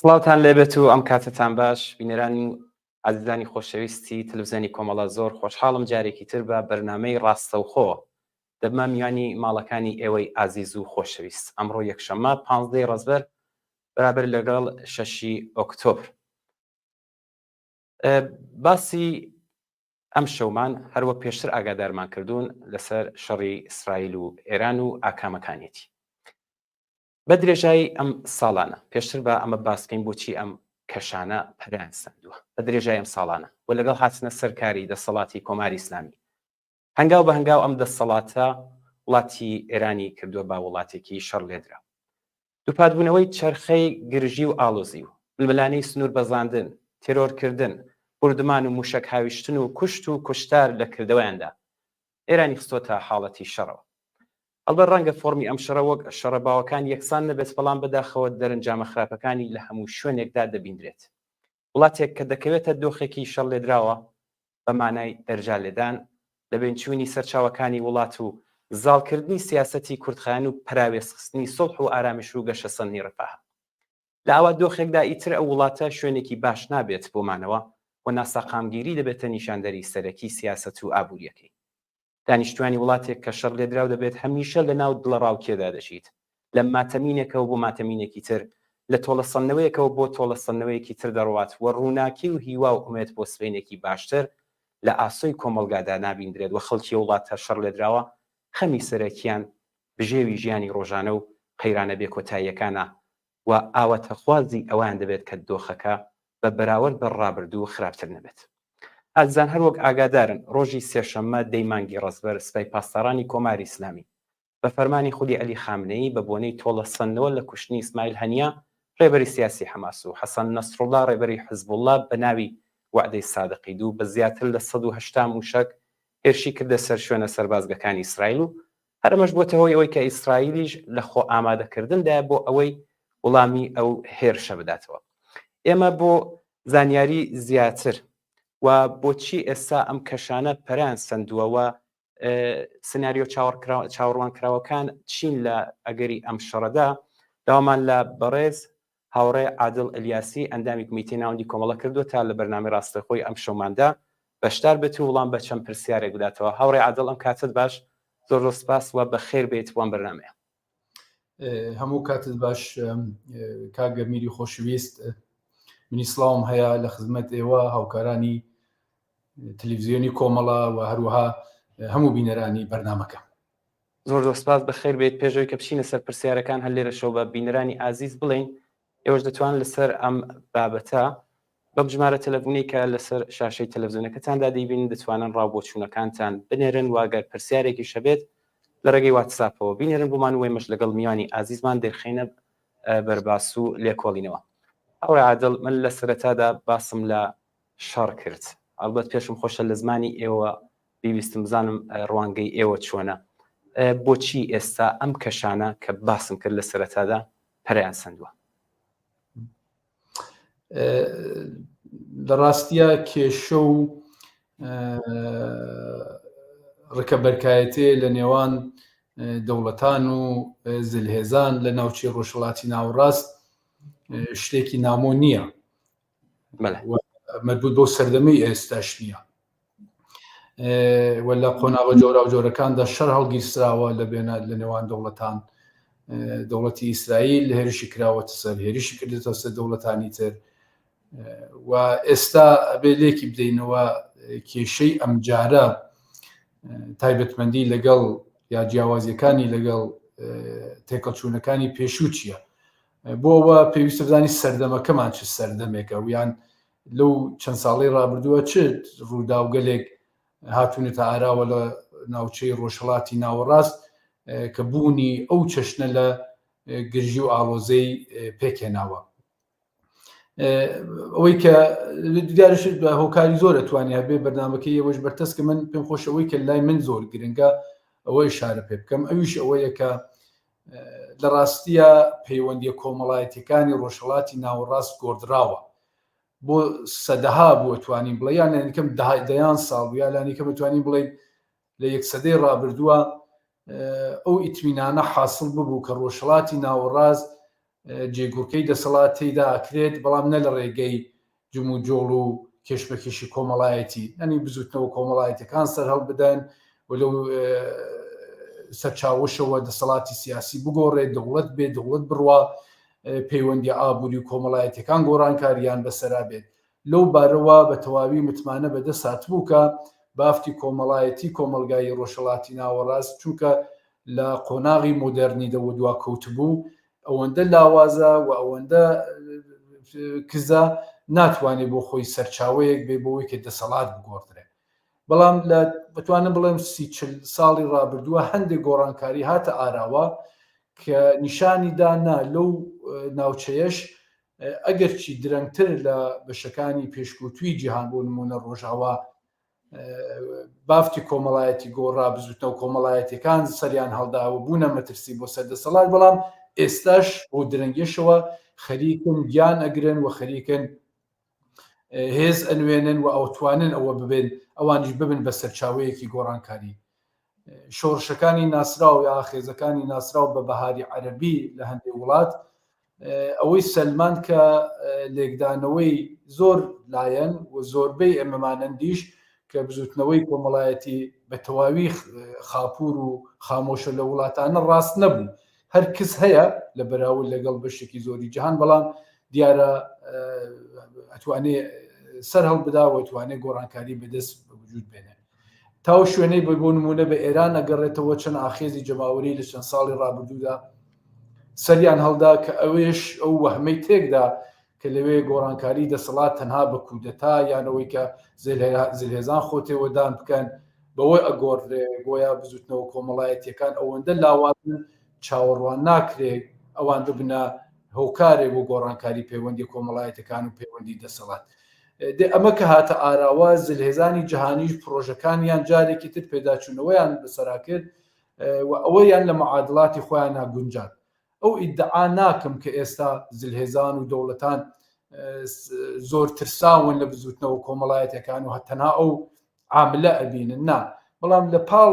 سڵاوتان لێبێت و ئەم کاتەتان باش بینەرانی و ئازیزانی خۆشەویستی تەلەفزیۆنی کۆمەڵە زۆر خۆشحاڵم جارێکی تر بە بەرنامەی ڕاستەوخۆ دەبمە میوانی ماڵەکانی ئێوەی ئازیز و خۆشەویست ئەمڕۆ یەکشەممە پانزدەی ڕەزبەر بەرابەر لەگەڵ شەشی ئۆکتۆبر باسی ئەم شەومان هەروەک پێشتر ئاگادارمان کردوون لەسەر شەڕی ئیسرائیل و ئێران و ئاکامەکانیەتی. بە درێژایی ئەم ساڵانە، پێشتر با ئەمە باس بکەین بۆچی ئەم کەشانە پەرەیان سەندووە، بە درێژای ئەم ساڵانە و لەگەڵ هاتنە سەر کاری دەسەڵاتی کۆماری ئیسلامی، هەنگاو بە هەنگاو ئەم دەسەڵاتە وڵاتی ئێرانی کردووە بە وڵاتێکی شەڕلێدراو. دووپاتبوونەوەی چەرخەی گرژی و ئاڵۆزی و ململانێی سنووربەزاندن، تێرۆرکردن، بوردمان و مووشەک هاویشتن و کوشت و کوشتار لە کردەوەیاندا، ئێرانی خستۆتە حاڵەتی شەڕەوە. ئەڵبەت ڕەنگە فۆڕمی ئەم شەڕە وەک شەڕە باوەکان یەکسان نەبێت، بەڵام بەداخەوە دەرەنجامە خراپەکانی لە هەموو شوێنێکدا دەبیندرێت. وڵاتێک کە دەکەوێتە دۆخێکی شەڕلێدراوە بە مانای دەرجا لێدان، لەبەینچوونی سەرچاوەکانی وڵات و زاڵکردنی سیاسەتی کورتخایەن و پەراوێزخستنی سوڵح و ئارامش و گەشەسەندنی ڕەفاهە. لە ئاوا دۆخێکدا ئیتر ئەو وڵاتە شوێنێکی باش نابێت بۆ مانەوە و ناساقامگیری دەبێتە نیشاندەری سەرەکی سیاسەت و ئابوورییەکەی. دانیشتوانی وڵاتێک کە شەڕلێدراو دەبێت هەمیشە لەناو دڵەڕاوکێدا دەژیت، لە ماتەمینێکەوە بۆ ماتەمینێکی تر، لە تۆڵەسەندنەوەیەکەوە بۆ تۆڵەسەندنەوەیەکی تر دەڕوات و ڕووناکی و هیوا و ئومێد بۆ سبەینێکی باشتر لە ئاسۆی کۆمەڵگادا نابیندرێت و خەڵکی ئەو وڵاتە شەڕلێدراوە خەمی سەرەکیان بژێوی ژیانی ڕۆژانە و قەیرانە بێکۆتاییەکانە و ئاواتەخوازی ئەوەیان دەبێت کە دۆخەکە بە بەراورد بە ڕابردوو خراپتر نەبێت. ئازیزان هەر وەک ئاگادارن ڕۆژی سێشەممە دەی مانگی ڕەزبەر سپای پاسدارانی کۆماری ئیسلامی بە فەرمانی خودی عەلی خامنەیی بە بۆنەی تۆڵە سەندنەوە لە کوشتنی ئیسماعیل هەنیە ڕێبەری سیاسی حەماس و حەسەن نەسروڵڵا ڕێبەری حزبوڵڵا بە ناوی وەعدەی سادقی دوو بە زیاتر لە 180 مووشەک هێرشی کردە سەر شوێنە سەربازگەکانی ئیسرائیل و هەر ئەمەش بۆتە هۆی ئەوەی کە ئیسرائیلیش لە خۆ ئامادەکردندایە بۆ ئەوەی وڵامی ئەو هێرشە بداتەوە. ئێمە بۆ زانیاری زیاتر و بۆچی ئێستا ئەم کەشانە پەرەیان سەندووە و سناریۆ چاوەڕوانکراوەکان چین لە ئەگەری ئەم شەڕەدا، داوامان لە بەڕێز هاوڕێ عادڵ ئەلیاسی ئەندامی کمیتەی ناوەندی کۆمەڵە کردووە تا لە بەرنامەی ڕاستەوخۆی ئەم شەوماندا بەشدار بێت و وڵام بە چەند پرسیارێک بداتەوە. هاوڕێ عادڵ ئەم کاتەت باش، زۆر زۆر سپاس و بەخێر بێیت بۆ ئەم بەرنامەیە. هەموو کاتت باش کاک گەرمیری خۆشویست منی سڵاوم هەیە لە خزمەت ئێوە هاوکارانی تەلەڤزیۆنی کۆمەڵە و هەروەها هەموو بینەرانی بەرنامەکە. زۆر زۆر سپاس بەخێر بێیت پێش ئەوەی کە بچینە سەر پرسیارەکان هەر لێرەشەوە بە بینەرانی ئازیز بڵێین ئێوەش دەتوانن لەسەر ئەم بابەتە بەم ژمارە تەلەفونەی کە لەسەر شاشەی تەلەفزیۆنەکەتاندا دەیبینن دەتوانن ڕاو بۆچوونەکانتان بنێرن و گەر پرسیارێکیش هەبێت لە ڕێگەی واتساپەوە بینێرن بۆمان و ئێمەش لەگەڵ میوانی ئازیزمان دەیخەینە بەرباس و لێکۆڵینەوە. هاوڕێ عادڵ من لە سەرەتادا باسم لە شەڕ کرد ئەڵبەت پێشم خۆشە لە زمانی ئێوە بیویستم بزانم ڕوانگەی ئێوە چۆنە بۆچی ئێستا ئەم کەشانە کە باسم کرد لە سەرەتادا پەرەیان سەندووە؟ لە ڕاستیە کێشە و ڕکەبەرکایەتێ لە نێوان دەوڵەتان و زلهێزان لە ناوچەی ڕۆژهەڵاتی ناوەڕاست شتێکی نامۆ نییە مەربوط بۆ سەردەمی ئێستاش نییە و لە قۆناغە جۆراوجۆرەکاندا شەر هەڵگیرسراوە لە بێنە لە نێوان دەوڵەتان دەوڵەتی ئیسرائیل هێرشی کراوەتە سەر هێرشی کردێتە سەر دەوڵەتانی تر و ئێستا ئەبێ لێکی بدەینەوە کێشەی ئەمجارە تایبەتمەندی لەگەڵ یا جیاوازیەکانی لەگەڵ تێکەڵچوونەکانی پێشوو چییە بۆ ئەوە پێویستە بزانین سەردەمەکەمان چ سەردەمێکە ویان لەو چەند ساڵەی ڕابردووە چ ڕووداوگەلێک هاتوونەتە ئاراوە لە ناوچەی ڕۆژهەڵاتی ناوەڕاست کە بوونی ئەو چەشنە لە گرژی و ئاڵۆزەی پێکهێناوە. ئەوەی کە دیارش بە هۆکاری زۆر ئەتوانێ هەبێ بەرنامەکەی ئێوەش بەرتەسکە من پێم خۆش ئەوەی کە لای من زۆر گرنگە ئەوە ئیشارە پێ بکەم ئەویش ئەوەیە کە لە ڕاستیە پەیوەندیە کۆمەڵایەتیەکانی ڕۆژهەڵاتی ناوەڕاست گۆڕدراوە بۆ سەدەها بووە توانین بڵێ یان لانیکەم دەیان ساڵ یا لانیکەم توانین بڵێ لە یەک سەدەی ڕابردووە ئەو ئیتمینانە حاصل ببوو کە ڕۆژهەڵاتی ناوەڕاست. جێگۆرکەی دەسەڵات تێیدا ئەکرێت، بەڵام نە لە ڕێگەی جموجۆڵ و کێشمەکێشی کۆمەڵایەتی، یانی بزووتنەوە کۆمەڵایەتیەکان سەرهەڵبدەن و لەو سەرچاوەشەوە دەسەڵاتی سیاسی بگۆڕێت، دەوڵەت بێ دەوڵەت بڕوا، پەیوەندی ئابووری و کۆمەڵایەتیەکان گۆڕانکاریان بەسەرا بێت. لەو بارەوە بە تەواوی متمانە بەدەست هاتبوو کە بافتی کۆمەڵایەتی کۆمەڵگای ڕۆژهەڵاتی ناوەڕاست چونکە لە قۆناغی مۆدێرنیدەوە دواکەوتبوو ئەوەندە لاوازە و ئەوەندە کزە ناتوانێت بۆ خۆی سەرچاوەیەک بێ بۆی کە دەسەڵات بگۆڕدرێ. بەڵام لە بتوانم بڵێم سی چل ساڵی ڕابردووە هەندێک گۆڕانکاری هاتە ئاراوە کە نیشانی دا نا لەو ناوچەیەش ئەگەرچی درەنگتر لە بەشەکانی پێشکەوتووی جیهان بۆ نموونە ڕۆژاوا بافتی کۆمەڵایەتی گۆڕا بزوتنەوە کۆمەڵایەتەکان سەریان هەڵداوە بوونە مەترسی بۆ سەر دەسەڵات بەڵام ئێستاش بۆ درەنگیشەوە خەریکن گیان ئەگرن و خەریکن هێز ئەنوێنن و ئەوتوانن ئەوە ببن ئەوانیش ببن بە سەرچاوەیەکی گۆڕانکاری شۆڕشەکانی ناسراو یا ئاخێزەکانی ناسراو بە بەهاری عەرەبی لە هەندێک وڵات ئەوەی سەلمان کە لێکدانەوەی زۆر لایەن و زۆربەی ئێمەمانەندیش کە بزوتنەوەی کۆمەڵایەتی بە تەواوی خاپور و خامۆشە لە وڵاتانە ڕاست نەبوو هەر کز هەیە لە بەراورد لەگەڵ بەشێکی زۆری جیهان بەڵام دیارە ئەتوانێ سەر هەڵبدا و توانێ گۆڕانکاری بەدەست وجود بێنێ تاو شوێنەی بۆ بۆ نمونە بە ئێران ئەگەڕێتەوە چەند ئاخێزی جەماوەری لە چەند ساڵی ڕابردوودا سەریان هەڵدا کە ئەوێش ئەو وەهمەی تێکدا کە لەوێ گۆڕانکاری دەسەڵات تەنها بە کودەتا یان ئەوەی کە زلهێزان خۆ تێوەدان بکەن بەوە ئەگۆڕدرێ، گۆیا بزوتنەوە کۆمەڵایەتیەکان ئەوەندە لاوازن چاوەڕوان ناکرێ ئەوان ببنە هۆکارێک بۆ گۆڕانکاری پەیوەندی کۆمەڵایەتەکان و پەیوەندی دەسەڵات. دێ ئەمە کە هاتە ئاراوە زلهێزانی جەهانیش پڕۆژەکانیان جارێکی تر پێداچوونەوەیان بەسەرا کرد و ئەوەیان لە معادڵاتی خۆیان گونجاند. ئەو ئیدعا ناکەم کە ئێستا زلهێزان و دەوڵەتان زۆر ترساون لە بزوتنەوە کۆمەڵایەتەکان و تەنها ئەو عاملە ئەبینن نا بەڵام لە پاڵ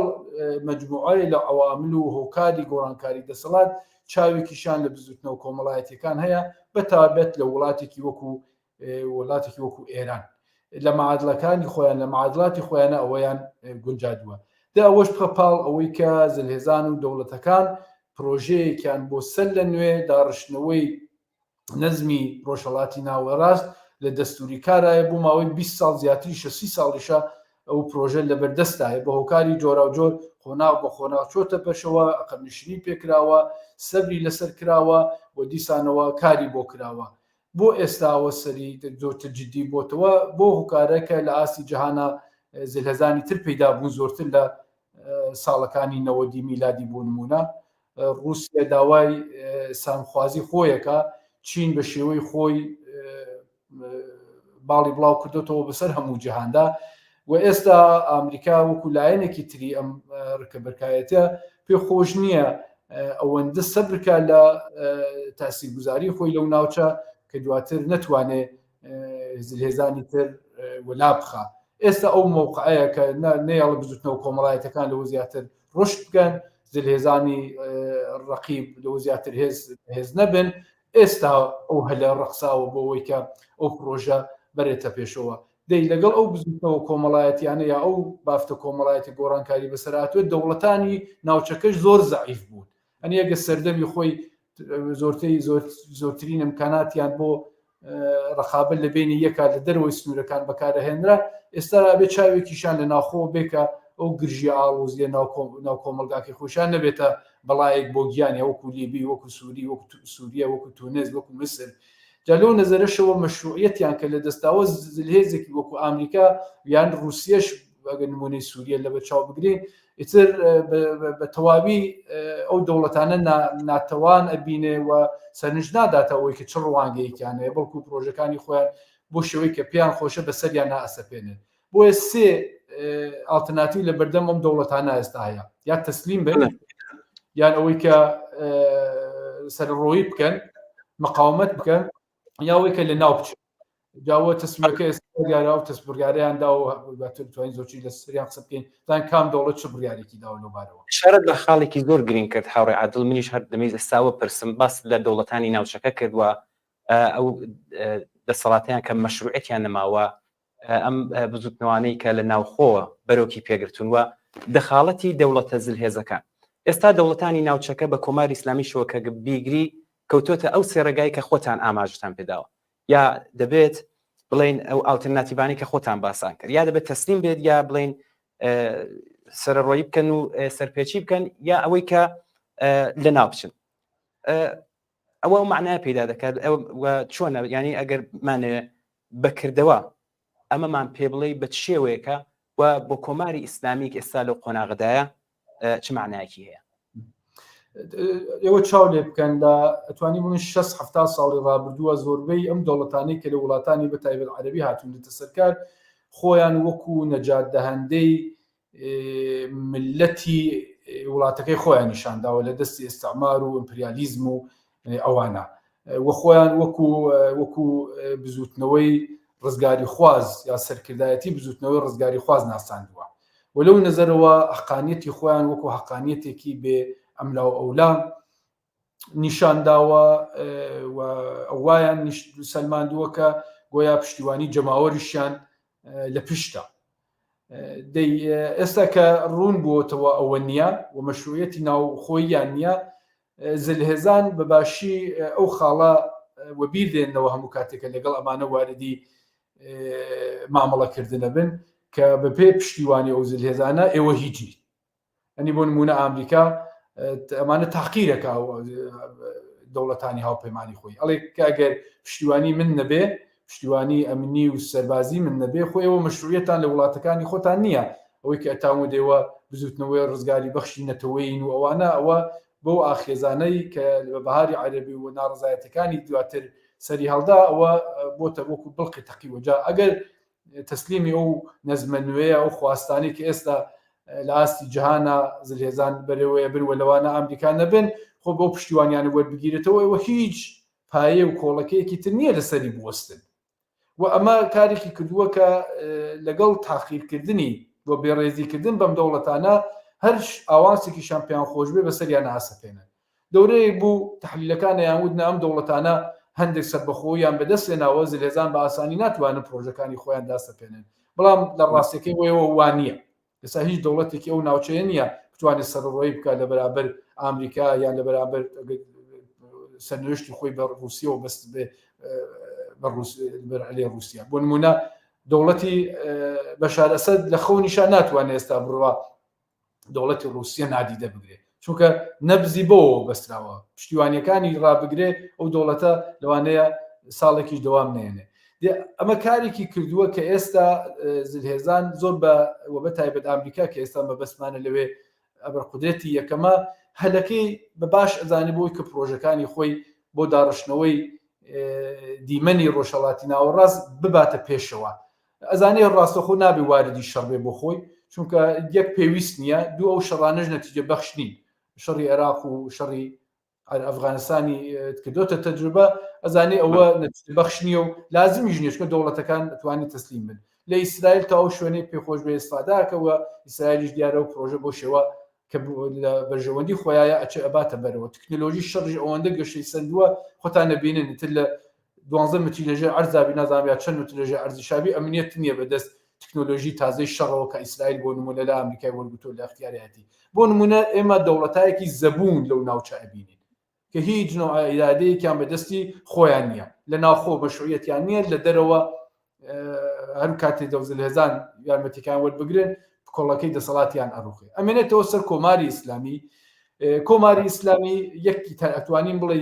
مجموعەیە لە عوامل و هۆکاری گۆڕانکاری دەسەڵات چاوێکیشان لە بزوتنەوە کۆمەڵایەتەکان هەیە بە تابەت لە وڵاتێکی وەکو وڵاتێکی وەکو ئێران لە معادلەکانی خۆیان لە معادلاتی خۆیانە ئەوەیان گونجادووە دە ئەوەش بخە پاڵ ئەوەی کە زلهێزان و دەوڵەتەکان پرۆژەیەکیان بۆ سەر لە نوێ داڕشتنەوەی نەزمی ڕۆژهەڵاتی ناوەڕاست لە دەستوری کارایە بۆ ماوەی 20 ساڵ زیاتریشە سی ساڵیشە ئەو پرۆژە لەبەردەستایە بە هۆکاری جۆراوجۆر قۆناغ بە قۆناغ چۆتە پێشەوە عەقەبنشینی پێکراوە سەبری لەسەر کراوە و دیسانەوە کاری بۆ کراوە بۆ ئێستاوە سەری زۆرتر جدی بۆتەوە بۆ هوکارە کە لە ئاستی جەهانا زلهێزانی تر پەیدا بوون زۆرتر لە ساڵەکانی نەوەدی میلادی بۆ نمونە رووسیا داوای سامخوازی خۆیەکە چین بە شێوەی خۆی باڵی بڵاو کردوتەوە بەسەر هەموو جیهاندا و ئێستا ئامریکا وەکو لایەنێکی تری ئەم ڕکەبەرکایەتە پێ خۆش نییە ئەوەندە سەبرکە لە تاسیرگوزاری خۆی لەو ناوچە کە دواتر نەتوانێ زلهێزانی تر وەلا بخا ئێستا ئەو مەوقعەیە کە نەیەڵە بزوتنەوە کۆمەڵایەتەکان لەوە زیاتر ڕشت بکەن زلهێزانی ڕقیب لەوە زیاتر هێز هێز نەبن ئێستا ئەو هەلە ڕەخساوە بۆ ئەوەی کە ئەو پرۆژە بەرێتە پێشەوە دەی لەگەڵ ئەو بزوتنەوە کۆمەڵایەتیانە یا ئەو بافتە کۆمەڵایەتی گۆڕانکاری بەسەر هاتووە دەوڵەتانی ناوچەکەش زۆر زەعیف بوون ئەنی ئەگە سەردەمی خۆی زۆرتری زۆر زۆرترین ئەمکاناتیان بۆ ڕقابەت لە بینی یەکا لە دەرەوەی سنوورەکان بەکارەهێنرا ئێستا ئەبێ چاوێکیشان لە ناوخۆ بێکە ئەو گرژیە ئاڵۆزیە ناو کۆمەڵگاکەی خۆشیان نەبێتە بەڵایەک بۆ گیانی وەکو لیبی وەکو سووری وەکو سووریە وەکو تونس وەکو میسر جا لەو نەزەرەشەوە مەشروعیەتیان کە لە دەستاوە زلهێزێکی وەکو ئامریکا یان رووسیەش ئەگەر نمونەی سووریە لەبەر چاو بگرین ئیتر بە تەواوی ئەو دەوڵەتانە ناتەوان ئەبینێ و سەرنج ناداتە ئەوەی کە چ ڕوانگەیەکیان هەیە بەڵکو پرۆژەکانی خۆیان بۆ شێوەی کە پێیان خۆشە بەسەریان نائەسەپێنن بۆیە سێ ئاڵتەرناتیو لە بەردەم ئەم دەوڵەتانە ئێستا هەیە یا تەسلیم بن یان ئەوەی کە سەرڕۆیی بکەن مقاومەت بکەن یا ئەوەی کە لە ناو بچن. جاوە تەسمیەکە ئێستا دیارە ئەو تەس بڕیاریان دا و دواتر توانین زۆرچی لە سەریان قسە بکەین زان کام دەوڵەت چ بڕیارێکی داوە لەو بارەوە. ئیشارەت بە خاڵێکی زۆر گرینگ کرد هاوڕێ عادڵ، منیش هەر دەمەویست ئێستا بپرسم، باست لە دەوڵەتانی ناوچەکە کرد و ئەو دەسەڵاتەیان کە مەشروعیەتیان نەماوە، ئەم بزوتنەوانەی کە لە ناوخۆوە بەرۆکی پێگرتوون و دەخاڵەتی دەوڵەتە زلهێزەکان. ئێستا دەوڵەتانی ناوچەکە بە کۆماری ئیسلامیشەوە کە بیگری کەوتۆتە ئەو سێ ڕێگای کە خۆتان ئاماژەتان پێداوە. یا دەبێت بڵێین ئەو ئاڵترناتیڤانەی کە خۆتان باسان کرد یا دەبێت تەسلیم بێت یا بڵێین سەرڕۆیی بکەن و سەرپێچی بکەن یا ئەوەی کە لەناو بچن ئەوە ئەو معنای پەیدا دەکات چۆنە ینی ئەگەر مانەوێ بەکردەوە ئەمەمان پێ بڵێ بە شێوەیەکە و بۆ کۆماری ئیسلامیک ئێستا لەو قۆناغدایە چ معنایەکی هەیە؟ ئێوە چاو لێ بکەن لە ئەتوانی بڵێن 6 70 ساڵی ڕابردووە زۆربەی ئەم دەوڵەتانەی کە لە وڵاتانی بە تایبەت عەربی هاتوونەتە سەرکار خۆیان وەکو نەجات دەهەندەی ملەتی وڵاتەکەی خۆیان نیشانداوە لە دەستی ئیستعمار و ئیمپریالیزم و ئەوانە و خۆیان وەکو وەکو بزوتنەوەی ڕزگاری خواز یا سەرکردایەتی بزوتنەوەی ڕزگاری خواز ناساندووە و لەو نەزەرەوە حەقانیەتی خۆیان وەکو حەقانیەتێکی بێ ئەملا و ئەولا نیشان داوە و ئەوایان سەلماندووە کە گۆیا پشتیوانی جەماوەریشیان لە پشتە. دەی ئێستا کە ڕوون بووەتەوە ئەوە نییە و مەشروعیەتی ناوخۆییان نییە، زلهێزان بە باشی ئەو خاڵە وەبیر دێنەوە هەموو کاتێکە لەگەڵ ئەمانە واردی مامەڵەکردنە بن کە بەپێ پشتیوانی ئەو زلهێزانە ئێوە هیچ نین. ئەنی بۆ نمونە ئامریکا ئەمانە تاقیرەکە دەوڵەتانی هاوپەیمانانی خۆی ئەڵێ کە ئەگەر پشتیوانی من نەبێ پشتیوانی ئەمنی و سەربازی من نەبێ خۆ ئێوە مەشروعیەتان لە وڵاتەکانی خۆتان نییە ئەوەی کە ئەتان و دێوە بزوتنەوەی ڕزگاری بەخشی نەتەوەین و ئەوانە ئەوە بەو ئاخێزانەی کە بە بەهاری عەرەبی و ناڕزایەتەکانی دواتر سەری هەڵدا ئەوە بۆتە وەکو بڵقی تەقیوە جا ئەگەر تەسلیمی ئەو نەزمە نوێیە ئەو خواستانەی کە ئێستا لە ئاستی جیهانە زلهێزان بەرەوەیە بن و لەوانە ئەمریکا نەبن خۆ بەو پشتیوانیانە وەربگیرێتەوە ئێوە هیچ پایە و کۆڵەکەیەکی تر نییە لەسەری بوەستن و ئەمە کارێکی کردووە کە لەگەڵ تاخیرکردنی و بێڕێزیکردن بەم دەوڵەتانە هەر ئاوانسێکیشان پێیان خۆش بێ بەسەریان ئاسەپێنن دەورەیەک بوو تەحلیلەکان ئەیانوت نا ئەم دەوڵەتانە هەندێک سەربەخۆییان بەدەست هێناوە زلهێزان بە ئاسانی ناتوانن پرۆژەکانی خۆیان داسەپێنن بەڵام لە ڕاستیەکەی وەیەوە وا نییە ئێستا هیچ دەوڵەتێکی ئەو ناوچەیە نییە بتوانێت سەرڕۆیی بکات لە بەرابەر ئامریکا یان لە بەرابەر سەرنوێشتی خۆی بە ڕوسیەوە بەست بێ بە ڕوسیا بۆ نمونە دەوڵەتی بەشار ئەسەد لە خەونیشا ناتوانێت ئێستا بڕوا دەوڵەتی ڕوسیە نادیدە بگرێ چونکە نەبزی بەوە بەستراوە پشتیوانیەکانی ڕابگرێ ئەو دەوڵەتە لەوانەیە ساڵێکیش دەوام نێنێ ئەمە کارێکی کردووە کە ئێستا زلهێزان زۆر بە وە بە تایبەت ئەمریکا کە ئێستا مەبەستمانە لەوێ ئەبەر قودرەتی یەکەمە هەلەکەی بە باش ئەزانانی بۆی کە پرۆژەکانی خۆی بۆ داڕشتنەوەی دیمەنی ڕۆژهەڵاتی ناوەڕاست بباتە پێشەوە ئەزانێ ڕاستەخۆ نابێ واردی شەڕ بێ بۆ خۆی چونکە یەک پێویست نییە دوو ئەو شەڕانەش نەتیجە بەخش نین شەڕی عێراق و شەڕی ئەفغانستانی کردۆتە تەجروبە ئەزانێ ئەوە نەتیجە بەخش نییە و لازمیش نییە چونکە دەوڵەتەکان ئەتوانێت تەسلیم بن لە ئیسرائیل تا ئەو شوێنەی پێخۆش بێ ئیسفاداکەوە ئیسرائیلیش دیارە و پرۆژە بۆ شێوە کە لە بەرژەوەندی خۆیایە ئەچێ ئەباتە بەرەوە تکنۆلۆژی شەڕیش ئەوەندە گەشەی سەندووە خۆتان نەبینن ئیتر لە دوانزە متری لەژێر عەرزابی نازانم یا چەند متر لەژێر عەرزی شابی ئەمنیەت نییە بەدەست تکنۆلۆژی تازەی شەڕەوە کە ئیسرائیل بۆ نمونە لە ئەمریکای وەرگرتووە لە ئەختیارایەتی بۆ نمونە ئێمە دەوڵەتایەکی زەبوون لەو ناوچە ئەبینین کە هیچ نوع ئیرادەیەکیان بەدەستی خۆیان نییە لە ناوخۆ مەشروعیەتیان نییە لە دەرەوە هەر کاتێ دەوزلهێزان یارمەتیەکان وەربگرن کۆڵەکەی دەسەڵاتیان ئەڕوخێ ئەمێنێتەوە سەر کۆماری ئیسلامی کۆماری ئیسلامی یەکی ئەتوانین بڵێ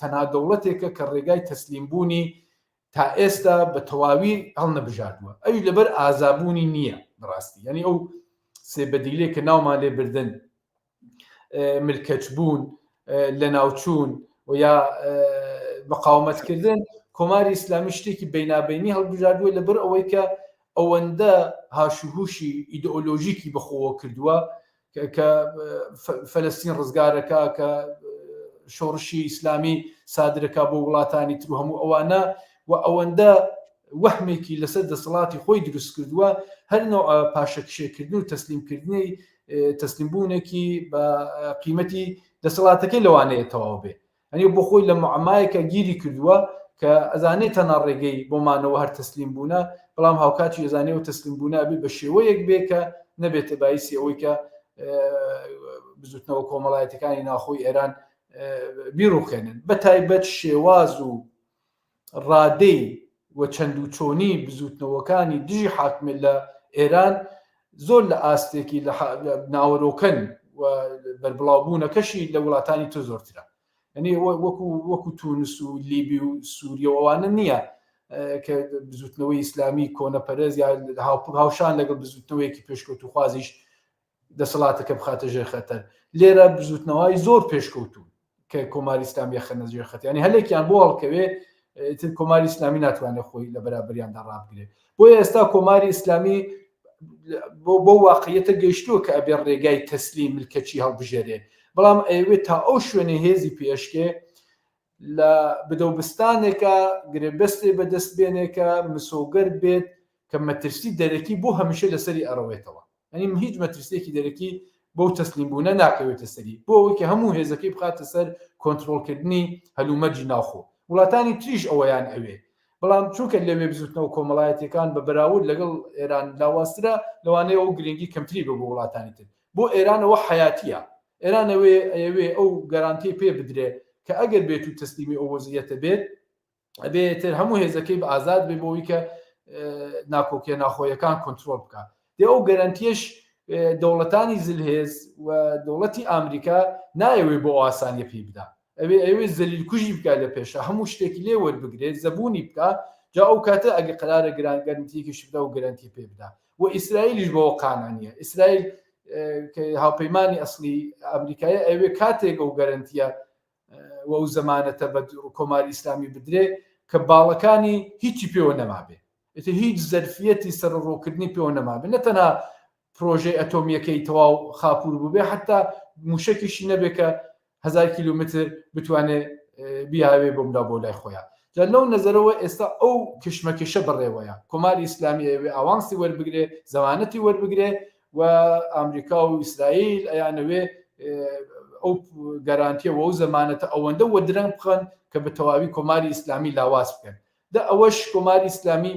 تەنها دەوڵەتێکە کە ڕێگای تەسلیم بوونی تا ئێستا بە تەواوی هەڵنەبژاردووە ئەوی لەبەر ئازابوونی نییە بەڕاستی یعنی ئەو سێ بەدیلێک کە ناومان لێ بردن ملکەچبوون، لەناوچوون و یا مقاومەتکردن، کۆماری ئیسلامی شتێکی بەینابەینی هەڵبژاردووە لەبەر ئەوەی کە ئەوەندە هاشوهوشی ئیدئۆلۆژیکی بەخۆوە کردووە کە فەلەستین ڕزگارەکە کە شۆڕشی ئیسلامی سادرەکە بۆ وڵاتانی تر و هەموو ئەوانە و ئەوەندە. وەهمێکی لەسەر دەسەڵاتی خۆی دروست کردووە هەر نوع پاشەکشێکردن و تەسلیمکردنی تەسلیمبوونێکی بە قیمەتی دەسەڵاتەکەی لەوانەیە تەواو بێ ئەنی بۆ خۆی لە معمایەکە گیری کردووە کە ئەزانێت تەنها ڕێگەی بۆ مانەوە هەر تەسلیم بوونە بەڵام هاوکاتی ئەزانێ و تەسلیم بوونە ئەبێ بە شێوەیەک بێ کە نەبێتە بایسی ئەوەی کە بزوتنەوە کۆمەڵایەتەکانی ناخۆی ئێران بیڕوخێنن بە تایبەت شێواز و ڕادەی و چەند و چۆنی بزوتنەوەکانی دژی حاکمیەت لە ئێران زۆر لە ئاستێکی لە ناوەرۆکەن و بەربڵاوبوونەکەشی لە وڵاتانی تر زۆرترە یعنی وەکو وەکو تونس و لیبی و سووریە و ئەوانە نییە کە بزوتنەوەی ئیسلامی کۆنەپەرست یا هاوشان لەگەڵ بزوتنەوەیەکی پێشکەوتوخوازیش دەسەڵاتەکە بخاتە ژێر خەتەر لێرە بزوتنەوەی زۆر پێشکەوتوو کە کۆماری ئیسلامی خەنە ژێر خەت ینی هەلێکیان بۆ هەڵکەوێ تر کۆماری ئیسلامی ناتوانێت خۆی لە بەرابریاندا ڕابگرێت بۆیە ئێستا کۆماری ئیسلامی بۆ واقعیەتە گەیشتووە کە ئەبێ ڕێگای تەسلیم ملکەچی هەڵبژێرێ بەڵام ئەیەوێت تا ئەو شوێنە هێزی پێشکێ لە بدەوبستانێکە گرێبەستێ بەدەست بێنێکە مسۆگەر بێت کە مەترسی دەرەکی بۆ هەمیشە لەسەری ئەڕەوێتەوە یانی هیچ مەترسیەکی دەرەکی بەو تەسلیم بوونە ناکەوێتە سەری بۆ ئەوەی کە هەموو هێزەکەی بخاتە سەر کۆنترۆڵکردنی هەلومەرجی ناوخۆ وڵاتانی تریش ئەوەیان ئەوێ بەڵام چونکە لەوێ بزوتنەوە کۆمەڵایەتیەکان بە بەراورد لەگەڵ ئێران لاوازترە لەوانەیە ئەو گرنگی کەمتری بە بۆ وڵاتانی تر بۆ ئێرانەوە حیاتیە ئێران ئەوێ ئەیەوێ ئەو گەرانتی پێ بدرێ کە ئەگەر بێت و تەسلیمی ئەو وەزعیەتە بێت ئەبێ تر هەموو هێزەکەی بە ئازاد بێ بۆ ئەوەی کە ناکۆکیە ناخۆیەکان کۆنترۆل بکە دێ ئەو گەرەنتیەش دەوڵەتانی زلهێز و دەوڵەتی ئامریکا نایەوێ بۆ ئاسانیە پێی بدا ئەوێ ئەوێ زەلیل کوژی بکە لە پێشە هەموو شتێکی لێ وەربگرێت زەبوونی بکە جا ئەو کاتە ئەگە قرارە گران گەرنتیەکیش بدا و گەرەنتی پێ بدا و ئیسرائیلیش بەوە قانع نییە ئیسرائیل هاوپەیمانی ئەسلی ئەمریکایە ئەوێ کاتێک ئەو گەرنتیە و ئەو زەمانەتە بە کۆماری ئیسلامی بدرێ کە باڵەکانی هیچی پێوە نەمابێ ئیتر هیچ زەرفیەتی سەرڕۆکردنی پێوە نەمابێ نە تەنها پرۆژەی ئەتۆمیەکەی تەواو خاپور بووبێ حتا موشەکیشی نەبێ کە هزار کیلومتر بتوانێ بیاوێ بۆمدا بۆ لای خۆیان جا لەو نەزەرەوە ئێستا ئەو کشمەکێشە بەڕێوەیە کۆماری ئیسلامی ئەوێ ئاوانسی وەربگرێ زەمانەتی وەربگرێ و ئامریکا و ئیسرائیل ئەیانەوێ ئەو گەرانتیە و ئەو زەمانەتە ئەوەندە وەدرەنگ بخەن کە بە تەواوی کۆماری ئیسلامی لاواز بکەن دە ئەوەش کۆماری ئیسلامی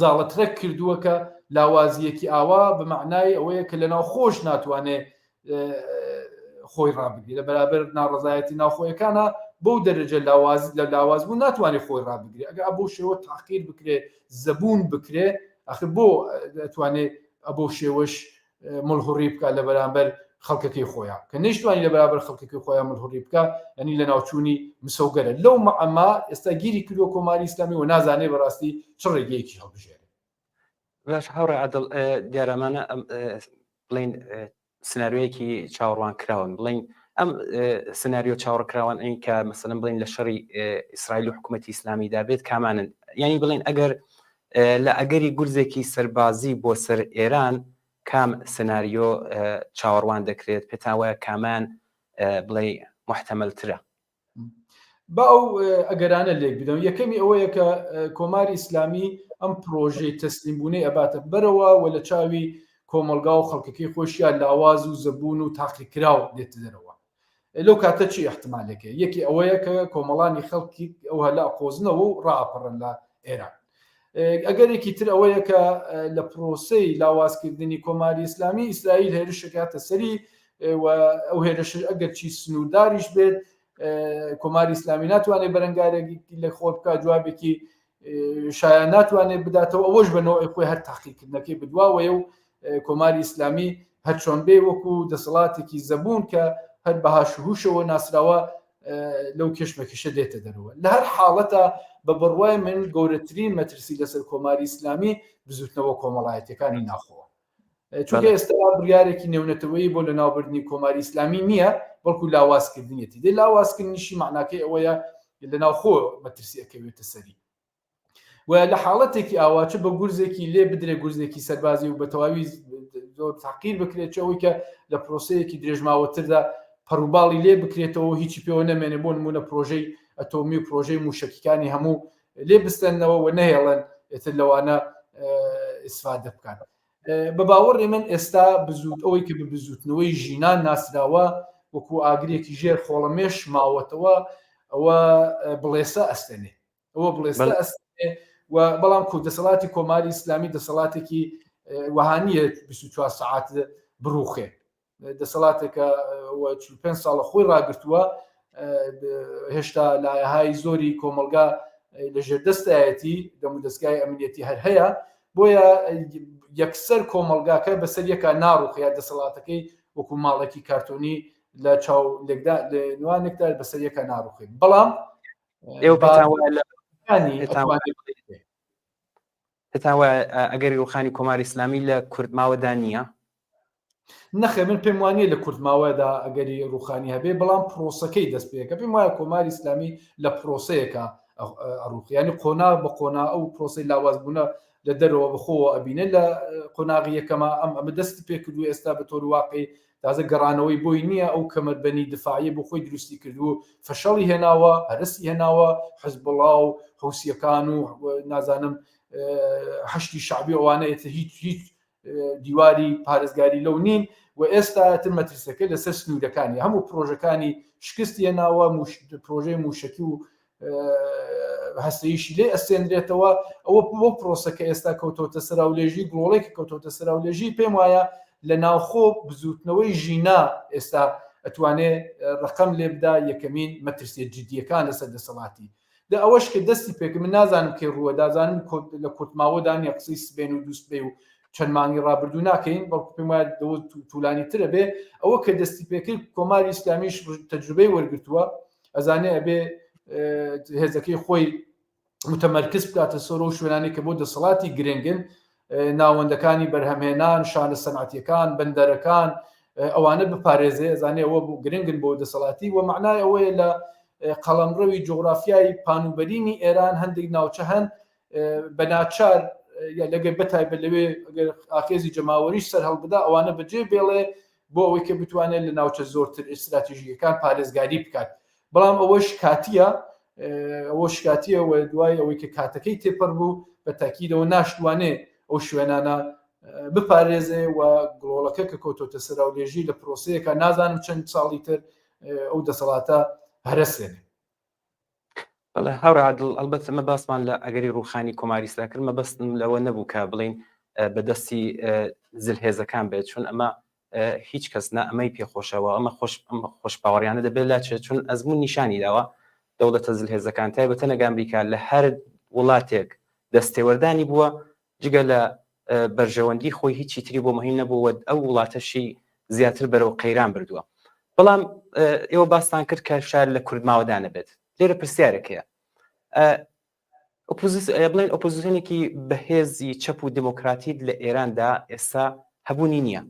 زاڵەترەک کردووە کە لاوازیەکی ئاوا بە معنای ئەوەیە کە لەناو خۆش ناتوانێ خۆی ڕابگری لە بەرابەر ناڕزایەتی ناوخۆیەکانە بەو دەرەجە لاواز لە لاواز بوو ناتوانێت خۆی ڕابگری ئەگە ئەبوو شێوە تاقیر بکرێ زەبوون بکرێ ئەخر بۆ ئەتوانێ ئەبەو شێوەش ملهوڕی بکە لە بەرامبەر خەڵکەکەی خۆیان کە نەیشتوانی لە بەرامبەر خەڵکەکەی خۆیان ملهوڕی بکە ینی لە ناوچوونی مسۆگەرە لەو مەعەما ئێستا گیری کردووە کۆماری ئیسلامی و نازانێ بەڕاستی چ ڕێگەیەکی هەڵبژێرێ. باش هاوڕێ عادڵ دیارەمانە بڵین سناریۆیەکی چاوەڕوان کراون بڵین ئەم سناریۆ چاوەڕکراوان ئەین کە مەسەلەن بڵین لە شەڕی ئیسرائیل و حکوومەتی ئیسلامیدا بێت کامانن یعنی بڵین ئەگەر لە ئەگەری گورزێکی سەربازی بۆ سەر ئێران کام سناریۆ چاوەڕوان دەکرێت پێتان وایە کامان بڵێ محتەمەلترە با ئەو ئەگەرانە لێک بدەم یەکەمی ئەوەیە کە کۆماری ئیسلامی ئەم پرۆژەی تەسلیم بوونەی ئەباتە بەرەوە و لە چاوی کۆمەڵگا و خەڵکەکەی خۆشیان لاواز و زەبوون و تاقیکراو دێتە دەرەوە لەو کاتە چی احتمالێکە یەکی ئەوەیە کە کۆمەڵانی خەڵکی ئەو هەلا قۆزنەوە و ڕاپەڕن لە ئێران ئەگەرێکی تر ئەوەیە کە لە پرۆسەی لاوازکردنی کۆماری ئیسلامی ئیسرائیل هێرشەکاتە سەری و ئەو هێرش ئەگەر چی سنوورداریش بێت کۆماری ئیسلامی ناتوانێت بەرەنگارێکی لە خۆ بکە جوابێکی شایان ناتوانێت بداتەوە ئەوەش بە نەوەی خۆی هەر تاقیکردنەکەی بدواوەیە و کۆماری ئیسلامی هەرچۆن بێ وەکو دەسەڵاتێکی زەبوون کە هەر بە هاشوهوشەوە ناسراوە لەو کێشمەکیشە دێتە دەرەوە لە هەر حاڵەتە بە بڕوای من گەورەترین مەترسی لەسەر کۆماری ئیسلامی بزوتنەوە کۆمەڵایەتەکانی ناخۆوە چونکە ئێستا بڕیارێکی نێونەتەوەیی بۆ لە ناوبردنی کۆماری ئیسلامی نییە بەڵکو لاوازکردنیەتی دێ لاوازکردنیشی معناکەی ئەوەیە لە ناوخۆ مەترسی ئەکەوێتە سەری و لە حاڵەتێکی ئاوا چ بە گورزێکی لێ بدرێ گورزێکی سەربازی و بە تەواوی زۆر تاقیر بکرێت چ ئەوەی کە لە پرۆسەیەکی درێژماوەتردا پەڕوباڵی لێ بکرێتەوە هیچی پێوە نەمێنێ بۆ نمونە پرۆژەی ئەتۆمی و پرۆژەی موشەکیکانی هەموو لێ بستێننەوە و نەهێڵن. ئێتر لەوانە ئیسفادە بکات. بە باوەڕی من ئێستا بزوت ئەوەی کە بە بزوتنەوەی ژینان ناسراوە وەکو ئاگرێکی ژێر خۆڵەمێش ماوەتەوە ئەوە بڵێسە ئەستێنێ ئەوە بڵێسە ئەستێنێ و بەڵام کو دەسەڵاتی کۆماری ئیسلامی دەسەڵاتێکی وەهانیە 24 سەعات بڕوخێ دەسەڵاتێکە 45 ساڵە خۆی ڕاگرتووە هێشتا لایەهای زۆری کۆمەلگا لە ژێردەستایەتی دەمودەستگای ئەمنیەتی هەر هەیە بۆیە یەکسەر کۆمەلگاکە بەسەر یەکا ناڕوخ یا دەسەڵاتەکەی وەکو ماڵێکی کارتۆنی لە چاو لێکدا لە نوانێکدا بەسەر یەکا ناڕوخێت بەڵام ئێوە پێتان وایە لە پێتان وایە ئەگەری ڕوخانی کۆماری ئیسلامی لە کورتماوەدا نییە؟ نەخێ من پێم وانە لە کورتماوەدا ئەگەری ڕوخانی هەبێ بەڵام پرۆسەکەی دەست پێەکە پێم وایە کۆماری ئیسلامی لە پرۆسەیەکە ئەڕوخیانی قۆنا بە قۆنا ئەو پرۆسی لاواز بوونە لە دەرەوە بەخۆوە ئەبینێ لە قۆناغی یەکەمە ئەم ئەمە دەستی پێکردو ئێستا بە تۆر واقعی تازە گەڕانەوەی بۆی نییە ئەو کەمەربەنی دفاعیە بۆ خۆی دروستی کردوو فەشەڵی هێناوە هەرسی هێناوە حزبوڵا و حوسیەکان و نازانم حەشدی شەعبی ئەوانە ئێتر هیچ هیچ دیواری پارێزگاری لەو نین و ئێستا تر مەترسەکە لەسەر سنوورەکانی هەموو پرۆژەکانی شکستی هێناوە پرۆژەی موشکی و هەستەیشی لێ ئەستێنرێتەوە ئەوە بۆ پرۆسەکە ئێستا کەوتۆتە سەراولێژی گڵۆڵێک کەوتۆتە سەراولێژی پێم وایە لە ناوخۆ بزوتنەوەی ژینا ئێستا ئەتوانێ ڕقم لێ بدا یەکەمین مەترسیە جدیەکان لەسەر دەسەڵاتی دە ئەوەش کە دەستی پێکرد من نازانم کەی ڕووە دازانم لە کورتماوەدا نیە قسەی سبێن و دووسبەی و چەند مانگی ڕابردوو ناکەین بەڵکو پێم وایە دەوە توولانی ترە بێ ئەوە کە دەستی پێکرد کۆماری ئیسلامیش تەجروبەی وەرگرتووە ئەزانێ ئەبێ هێزەکەی خۆی متەمەرکز بکاتە سەر و شوێنانی کە بۆ دەسەڵاتی گرنگن ناوەندەکانی بەرهەمهێنان، شانە سەنعەتیەکان، بەندەرەکان، ئەوانە بپارێزێ، ئەزانێ ئەوە بۆ گرنگن بۆ دەسەڵاتی و مەعنای ئەوەیە لە قەڵەمڕەوی جوغرافیای پانوبەرینی ئێران هەندێک ناوچە هەن بە ناچار یا لەگەر بەتایبەت لەوێ ئەگەر ئاخێزی جەماوەریش سەر هەڵبدا ئەوانە بەجێ بێڵێ بۆ ئەوەی کە بتوانێت لە ناوچە زۆرتر ئیستراتیژیەکان پارێزگاری بکات بەڵام ئەوەش کاتیە ئەوەش کاتیە و دوای ئەوەی کە کاتەکەی تێپەڕ بوو بە تاکیدەوە ناشتوانێ ئەو شوێنانە بپارێزێ و گڵۆڵەکە کە کەوتۆتە سەراولێژی لە پرۆسەیەکە نازانم چەند ساڵی تر ئەو دەسەڵاتە هەرەسێنێ. بەڵێ هاوڕێ عادڵ ئەڵبەت ئەمە باسمان لە ئەگەری ڕووخانی کۆماری ئیسلا کرد مەبەستم لەوە نەبوو کە بڵین بەدەستی زلهێزەکان بێت چون ئەمە هیچ کەس نە ئەمەی پێخۆشەوە ئەمە خۆش خۆش باوەڕیانە دەبێت لاچێت چون ئەزمون نیشانی داوە دەوڵەتە زلهێزەکان تایبەتە نەگە ئەمریکا لە هەر وڵاتێک دەستێوەردانی بووە جگە لە بەرژەوەندی خۆی هیچی تری بۆ مهم نەبووە ئەو وڵاتەشی زیاتر بەرەو قەیران بردووە بەڵام ئێوە باستان کرد کە شار لە کوردماوەدا نەبێت لێرە پرسیارێک هەیە بڵێن ئۆپۆزیسیۆنێکی بەهێزی چەپ و دموکراتیت لە ئێراندا ئێستا هەبوونی نییە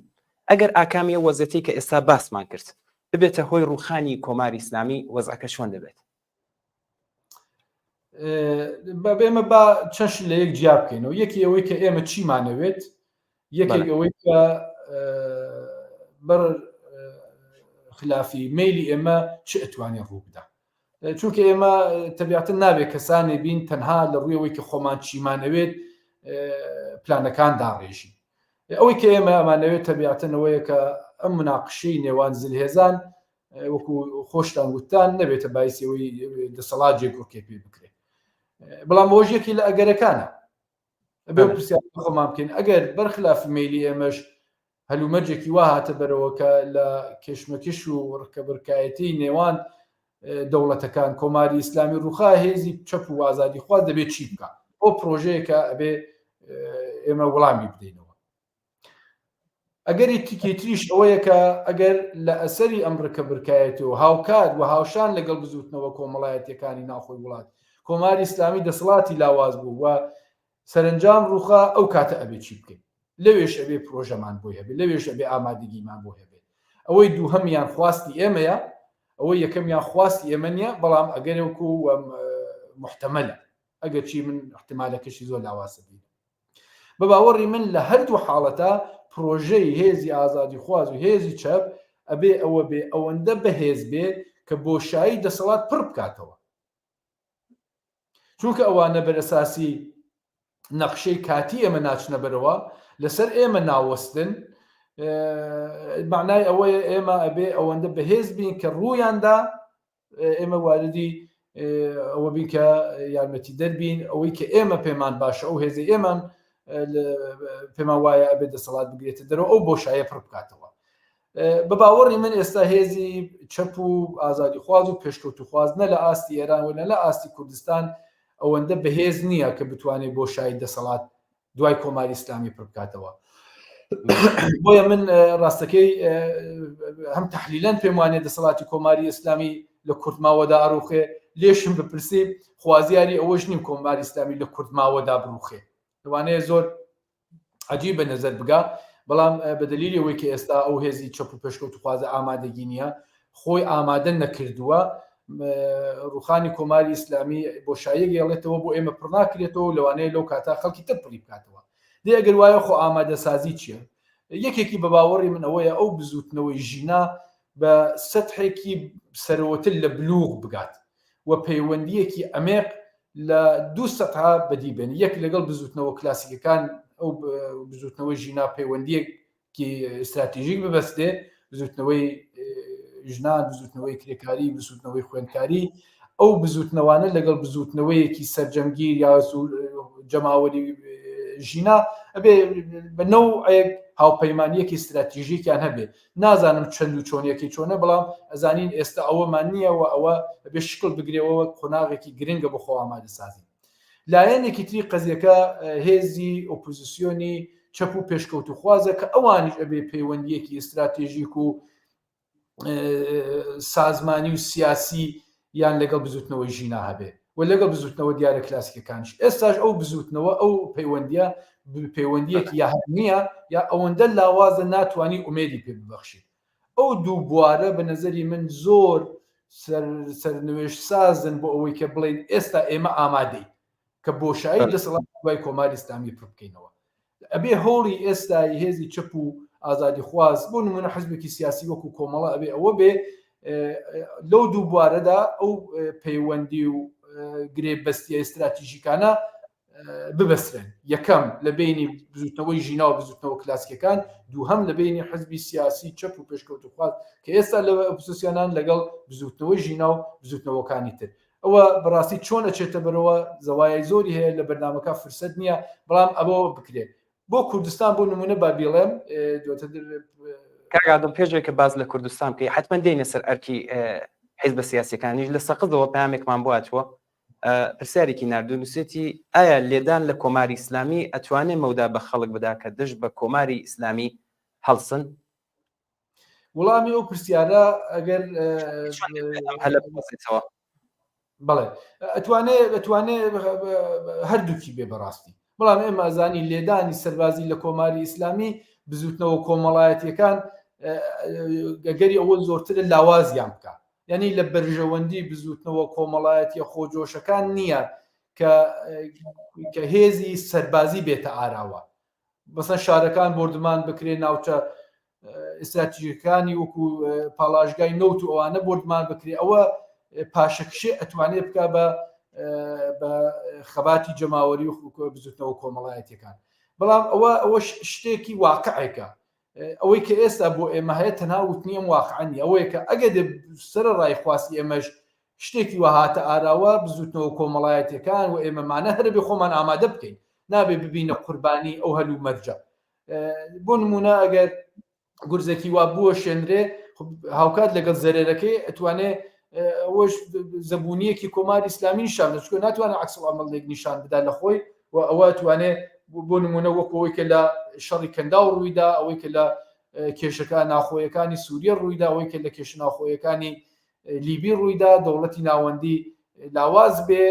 ئەگەر ئاکامی ئەو وەزیەتەی کە ئێستا باسمان کرد ببێتە هۆی ڕووخانی کۆماری ئیسلامی وەزعەکە چۆن دەبێت؟ ئێمە با چەند لە یەک جیا بکەینەوە یەکی ئەوەی کە ئێمە چیمانەوێت یەکێک ئەوەی کە بەر خلافی مەیلی ئێمە چ ئەتوانێت ڕوو بدا چونکە ئێمە تەبیعەتەن نابێت کەسانی بین تەنها لە ڕووی ئەوەی کە خۆمان چیمانەوێت پلانەکان داڕێژین ئەوەی کە ئێمە ئەمانەوێت تەبیعەتەن ئەوەیە کە ئەم مناقشەی نێوان زلهێزان وەکو خۆشتان وتان نەبێتە بایسی ئەوەی دەسەڵات جێگۆڕکێ پێ بکرێت بەڵام ئەوەش یەکی لە ئەگەرەکانە ئەبێ پرسیار خۆمان بکەین ئەگەر بەرخلافی مەیلی ئێمەش هەلومەرجێکی وا هاتە بەرەوە کە لە کێشمەکێش و ڕکەبەرکایەتی نێوان دەوڵەتەکان کۆماری ئیسلامی ڕووخا هێزی چەپ و ئازادیخواز دەبێت چی بکە ئەو پرۆژەیەکە ئەبێ ئێمە وەڵامی بدەینەوە ئەگەری تیکەی تریش ئەوەیە کە ئەگەر لە ئەسەری ئەم ڕکەبرکایەتی و هاوکات و هاوشان لەگەڵ بزوتنەوە کۆمەڵایەتیەکانی ناوخۆی وڵات کۆماری ئیسلامی دەسەڵاتی لاواز بوو و سەرەنجام ڕووخا ئەو کاتە ئەبێ چی بکەین؟ لەوێش ئەبێ پرۆژەمان بۆی هەبێ، لەوێش ئەبێ ئامادەگیمان بۆ هەبێ. ئەوەی دووهەمیان خواستی ئێمەیە، ئەوەی یەکەمیان خواستی ئێمە نییە، بەڵام ئەگەرێک و محتەمەلە، ئەگەرچی من احتمالەکەشی زۆر لاواز دەبینم. بە باوەڕی من لە هەردوو حاڵەتە پرۆژەی هێزی ئازادیخواز و هێزی چەپ ئەبێ ئەوە بێ ئەوەندە بەهێز بێ کە بۆشایی دەسەڵات پڕ بکاتەوە. چونکە ئەوانە بەرەساسی. نەخشەی کاتی ئێمە ناچنە بەرەوە، لەسەر ئێمە ناوەستن، مەعنای ئەوەیە ئێمە ئەبێ ئەوەندە بەهێز بین کە ڕوویاندا ئێمە واردی ئەوە بین کە یارمەتی دەربین ئەوەی کە ئێمە پێمان باشە ئەو هێزی ئێمان پێمان وایە ئەبێت دەسەڵات بگرێتە دەرەوە ئەو بۆشایە پڕ بکاتەوە. بە باوەڕی من ئێستا هێزی چەپ و ئازادیخواز و پێشکەوتوخواز نە لە ئاستی ئێران و نە لە ئاستی کوردستان ئەوەندە بەهێز نییە کە بتوانێت بۆشایی دەسەڵات دوای کۆماری ئیسلامی پڕ بکاتەوە. بۆیە من ڕاستەکەی هەم تەحلیلەن پێم وانێ دەسەڵاتی کۆماری ئیسلامی لە کورتماوەدا ئەڕوخێ لێشم بپرسی خوازیاری ئەوەش نیم کۆماری ئیسلامی لە کورتماوەدا بڕوخێ لەوانەیە زۆر عجیب بە نظر بگا بەڵام بە دلیلی ئەوەی کە ئێستا ئەو هێزی چەپ و پێشکەوتوخوازە ئامادەگی نییە خۆی ئامادە نەکردووە ڕوخانی کۆماری ئیسلامی بۆشاییەک گێڵێتەوە بۆ ئێمە پڕ ناکرێتەوە لەوانەیە لەو کاتا خەڵکی تر پڕی بکاتەوە دێ ئەگەر وایە خۆ ئامادەسازی چییە یەکێکی بە باوەڕی من ئەوەیە ئەو بزوتنەوەی ژینا بە سەتحێکی سەرەوەتر لە بلوغ بگات و پەیوەندییەکی عەمێق لە دوو سەتحا بەدی بێن، یەک لەگەڵ بزووتنەوە کلاسیکەکان ئەو بزووتنەوەی ژینا پەیوەندییەکی ئیستراتیژیک ببەستێ، بزووتنەوەی ژنان، بزووتنەوەی کرێکاری، بزووتنەوەی خوێندکاری، ئەو بزووتنەوانە لەگەڵ بزووتنەوەیەکی سەرجەمگیر یا جەماوەری ژینا ئەبێ بە نەوعێک هاوپەیمانییەکی ستراتیژیکیان هەبێ. نازانم چەند و چۆنیەکەی چۆنە بەڵام ئەزانین ئێستا ئەوەمان نییە و ئەوە ئەبێ شکڵ بگرێەوە وەک قۆناغێکی گرنگە بۆ خۆ ئامادەسازی. لایەنێکی تری قەزیەکە هێزی ئۆپۆزیسیۆنی چەپ و پێشکەوتوخوازە کە ئەوانیش ئەبێ پەیوەندیەکی ئیستراتێژیک و سازمانی و سیاسی یان لەگەڵ بزوتنەوەی ژینا هەبێ و لەگەڵ بزوتنەوە دیارە کلاسیکەکانیش ئێستاش ئەو بزوتنەوە ئەو پەیوەندیە پەیوەندیەکی یا هەر نییە یا ئەوەندە لاوازە ناتوانانی ئومێدی پێ ببەخشی ئەو دوو بوارە بە نظری من زۆر سەرنوێژ سازن بۆ ئەوەی کە بڵێن ئێستا ئێمە ئامادەی کە بۆشایی دەسەڵات دوای کۆماری ئیسلامی پڕ بکەینەوە ئەبێ هەوڵی ئێستای هێزی چەپ و ئازادیخواز بۆ نمونە حزبێکی سیاسی وەکو کۆمەڵە ئەبێ ئەوە بێ لەو دوو بوارەدا ئەو پەیوەندی و گرێبەستیە ئیستراتیژیکانە ببەسترێن یەکەم لە بینی بزوتنەوەی ژینا و بزوتنەوە کلاسیکەکان دووهەم لە بینی حزبی سیاسی چەپ و پێشکەوتوخواز کە ئێستا لە ئۆپۆزیسیۆنان لەگەڵ بزوتنەوەی ژینا و بزوتنەوەکانی تر ئەوە بەڕاستی چۆن ئەچێتە بەرەوە زەوایای زۆری هەیە لە بەرنامەکە فرسەت نییە بەڵام ئەوە بکرێت بۆ کوردستان بۆ نمونە با بیڵێم کاک عادڵ پێش ئەوەی کە باس لە کوردستان بکەی حتمما دێینە سەر ئەرکی حیزبە سیاسیەکانیش لە سەقزەوە پامێکمان بۆ هاتووە پرسیارێکی ناردوو نووسێتی ئایا لێدان لە کۆماری ئیسلامی ئەتوانێ مەودا بە خەڵک بدا کە دژ بە کۆماری ئیسلامی هەڵسن؟ وڵامی ئەو پرسیارە ئەگەر هەلە بقۆزێتەوە. بەڵێ ئەتوانێ ئەتوانێ هەردووکی بێ بەڕاستی بەڵام ئێمە ئەزانی لێدانی سەربازی لە کۆماری ئیسلامی بزوتنەوە کۆمەڵایەتیەکان گەگەری ئەوە زۆرترە لاوازیان بکە یعنی لە بەرژەوەندی بزوتنەوە کۆمەڵایەتیە خۆجۆشەکان نییە کە کە هێزی سەربازی بێتە ئاراوە مەسەن شارەکان بۆردومان بکرێ ناوچە ئیستراتیژەکانی وەکو پاڵاشگای نەوت و ئەوانە بۆردمان بکرێ ئەوە پاشەکشێ ئەتوانێت بک بە بە خەباتی جەماوەری و بزوتنەوە کۆمەڵایەتەکان بەڵام ئەوە ئەوە شتێکی واقعێکە ئەوەی کە ئێستا بۆ ئێمە هەیە تەنها وتنی ئەم واقعانی ئەوەیە کە ئەگەر سەر ڕای خواستی ئێمەش شتێکی وا هاتە ئاراوە بزوتنەوە کۆمەڵایەتیەکان و ئێمەمانە هەرەبێ خۆمان ئامادە بکەین نابێ ببینە قوربانی ئەو هەلو مەرجە بۆ نمونە ئەگەر گورزێکی وا بووە شێنرێ هاوکات لەگەڵ زەرەرەکەی ئەتوانێ ئەوەش زەبوونیەکی کۆماری ئیسلامی نیشان بدات چونکە ناتوانێت عکس العمل نیشان بدا لە خۆی و ئەوە توانێ بۆ نمونە وەکو ئەوەی کە لە شەڕی کەنداو ڕوویدا ئەوەی کە لە کێشەکە ناخۆیەکانی سووریە ڕوویدا ئەوەی کە لە کێشە ناخۆیەکانی لیبی ڕوویدا دەوڵەتی ناوەندی لاواز بێ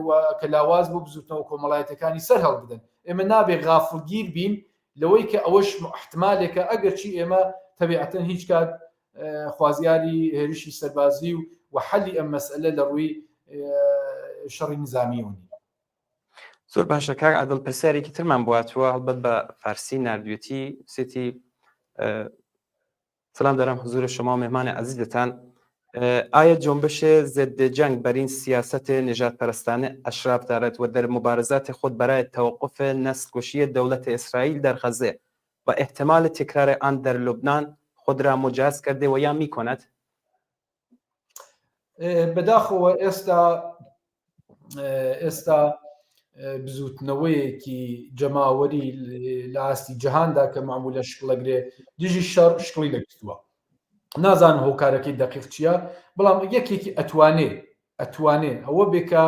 و کە لاواز بوو بزوتنەوە کۆمەڵایەتەکانی سەر هەڵبدەن ئێمە نابێ غافڵگیر بین لەوەی کە ئەوەش احتمالێکە ئەگەرچی ئێمە تەبیعەتەن هیچ کات خوازیاری هێرشی سەربازی و و حەلی ئەم مەسئلە لە ڕووی شەڕی نظامیەوە نین. زۆر باشە کاک عادڵ پرسیارێکی ترمان بۆ هاتووە هەڵبەت بە فارسی ناردوێتی سێتی سلام دارم حضور شما و مهمان عزیزتان. آیا جنبش ضد جنگ بر این سیاست نژادپرستانه اشراف دارد و در مبارزات خود برای توقف نسل کشی دولت اسرائیل در غزه و احتمال تکرار آن در لبنان خود را مجهز کرده و یا می کند؟ بەداخەوە ئێستا ئێستا بزوتنەوەیەکی جەماوەری لە ئاستی جەهاندا کە معمولە شکڵەگرێ دژی شەڕ شکڵی نەگرتووە نازانم هۆکارەکەی دەقیق چییە بەڵام یەکێکی ئەتوانێ ئەتوانێ ئەوە بێ کە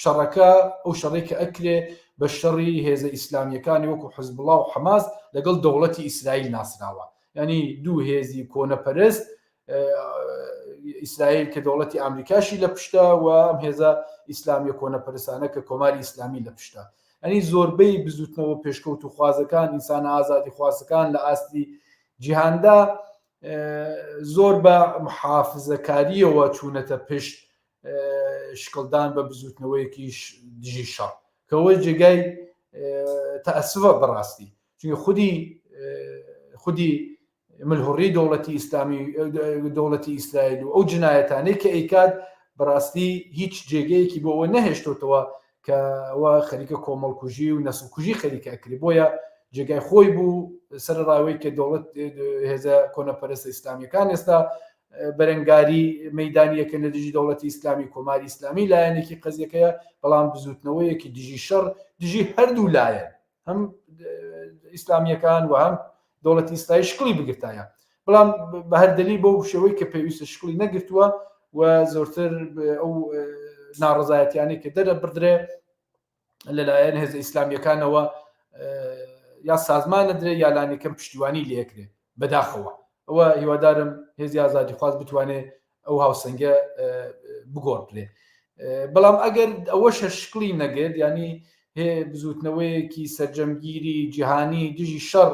شەڕەکە ئەو شەڕێک کە ئەکرێ بە شەڕی هێزە ئیسلامیەکانی وەکو حزبڵا و حەماس لەگەڵ دەوڵەتی ئیسرائیل ناسراوە ینی دوو هێزی کۆنەپەرست ئیسرائیل کە دەوڵەتی ئەمریکاشی لە پشتە و ئەم هێزە ئیسلامیە کۆنەپەرستانە کە کۆماری ئیسلامی لە پشتە ئەنی زۆربەی بزوتنەوە پێشکەوت و خوازەکان ئینسانە ئازادی خوازەکان لە ئاستی جیهاندا زۆر بە محافزەکاریەوە چوونەتە پشت شکڵدان بە بزوتنەوەیەکی دژی شەڕ کەەوە جێگای تەئەسفە بەڕاستی چونکە خودی خودی ملهوڕی دەوڵەتی ئیسلامی دەوڵەتی ئیسرائیل و ئەو جنایەتانەی کە ئەیکات بەڕاستی هیچ جێگەیەکی بۆ ئەوە نەهێشتۆتەوە کە ئەوە خەریکە کۆمەڵکوژی و نەسڵکوژی خەریکە ئەکرێ بۆیە جێگای خۆی بوو سەرڕاوەی کە دەوڵەت هێزە کۆنەپەرستە ئیسلامیەکان ئێستا بەرەنگاری مەدانیەکە لە دژی دەوڵەتی ئیسلامی کۆماری ئیسلامی لایەنێکی قەزیەکەیە بەڵام بزوتنەوەیەکی دژی شەڕ دژی هەردوو لایەن هەم ئیسلامیەکان و هەم دەوڵەتی ئیسرائیل شکڵی بگرتایە بەڵام بە هەر دەلی بۆ شێوەی کە پێویستە شکڵی نەگرتووە و زۆرتر ئەو ناڕزایەتیانەی کە دەرەبڕدرێ لەلایەن هێزە ئیسلامیەکانەوە یا سازمان نەدرێ یا لانیکەم پشتیوانی لێکرێ بەداخەوە ئەوە هیوادارم هێزی ئازادیخواز بتوانێت ئەو هاوسەنگە بگۆڕدرێ بەڵام ئەگەر ئەوەش شکلی نەگرت ینی هێ بزوتنەوەیەکی سەرجەمگیری جیهانی دژی شەڕ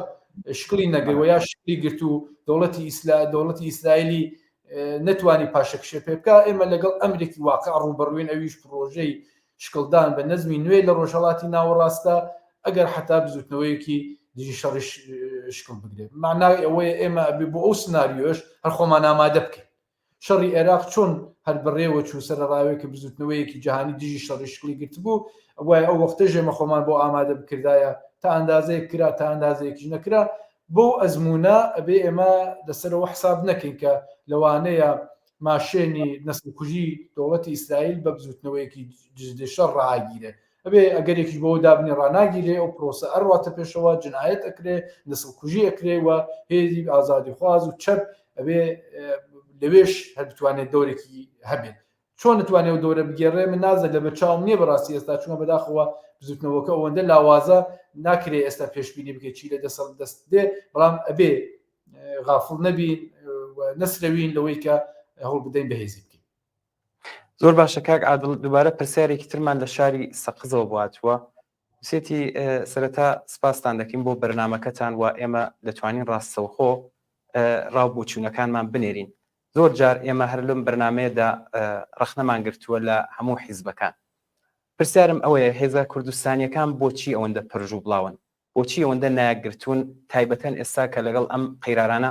شکلی نەگرەوە یا شکلی گرت و دەوڵەتی ئیسلا دەوڵەتی ئیسرائیلی نەتوانی پاشەکشێ پێ بکە ئێمە لەگەڵ ئەمرێکی واقع ڕووبەڕوین ئەویش پرۆژەی شکڵدان بە نەزمی نوێ لە ڕۆژهەڵاتی ناوەڕاستە ئەگەر حتا بزوتنەوەیەکی دژی شەڕیش شکڵ بگرێت معنای ئەوەیە ئێمە ئەبێ بۆ ئەو سناریۆش هەر خۆمان ئامادە بکەین شەڕی عێراق چۆن هەر بەڕێوە چوو سەرەڕاوێک کە بزوتنەوەیەکی جیهانی دژی شەڕی شکڵی گرتبوو وای ئەو وەختە ژێمە خۆمان بۆ ئامادە بکردایە تا ئەندازەیەک کرا تا ئەندازەیەکیش نەکرا بەو ئەزمونە ئەبێ ئێمە لەسەرەوە حساب نەکەین کە لەوانەیە ماشێنی نەسلکوژی دەوڵەتی ئیسرائیل بە بزوتنەوەیەکی دژی شەڕ ڕاگیرێ ئەبێ ئەگەرێکیش بەوە دابنێ ڕاناگیرێ ئەو پرۆسە ئەڕواتە پێشەوە جنایەت ئەکرێ نەسلکوژی ئەکرێ و هێزی ئازادیخواز و چەپ ئەبێ لەوێش هەر بتوانێت دەورێکی هەبێت چۆن نتوانێت ئەو دەورە بگێڕێ من نازە لە بەرچاوم نییە بەڕاستی ئێستا چونکە بەداخەوە بزوتنەوەکە ئەوەندە لاوازە ناکرێ ئێستا پێشبینی بکەیت چی لە دەسەڵ دەست دێ بەڵام ئەبێ غافڵ نەبین و نەسرەوین لەوەی کە هەوڵ بدەین بەهێزی بکەین. زۆر باشە کاک عادڵ دووبارە پرسیارێکی ترمان لە شاری سەقزەوە بۆ هاتووە وسێتی سەرەتا سپاستان دەکەین بۆ بەرنامەکەتان و ئێمە دەتوانین ڕاستەوخۆ ڕاو بۆچوونەکانمان بنێرین زۆر جار ئێمە هەر لەم بەرنمەیەدا ڕەخنەمان گرتووە لە هەموو حیزبەکان پرسیارم ئەوەیە هێزە کوردستانیەکان بۆچی ئەوەندە پرژ و بڵاون بۆچی ئەوەندە نایەکگرتوون تایبەتەن ئێستا کە لەگەڵ ئەم قەیرانانە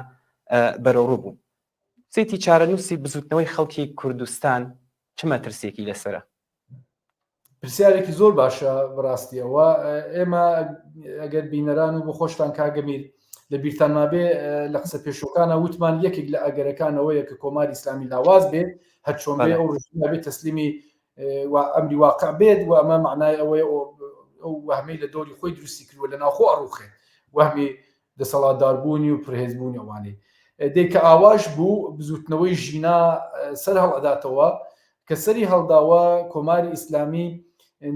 بەرەوڕوو بوون؟ سیتی چارەنووسی بزووتنەوەی خەڵکی کوردستان چ مەترسییەکی لەسەرە؟ پرسیارێکی زۆر باشە بەڕاستی ئەوە ئێمە ئەگەر بینەران و بۆ خۆشتان کاگەمیر لە بیرتان مابێ لە قسە پێشوەکانە وتمان یەکێک لە ئەگەرەکانەوەیە کە کۆماری ئیسلامی لاواز بێ هەرچۆن بێ ئەو ڕژیمە بێ تەسلیمی و ئەمری واقع بێت و ئەمە معنای ئەوەیە ئەو وەهمەی لە دەوری خۆی دروستی کردووە لە ناوخۆ ئەڕوخێت وەهمی دەسەڵاتداربوونی و پرهێزبوونی ئەوانەی دێ کە ئاواش بوو بزوتنەوەی ژینا سەر هەڵئەداتەوە کە سەری هەڵداوە کۆماری ئیسلامی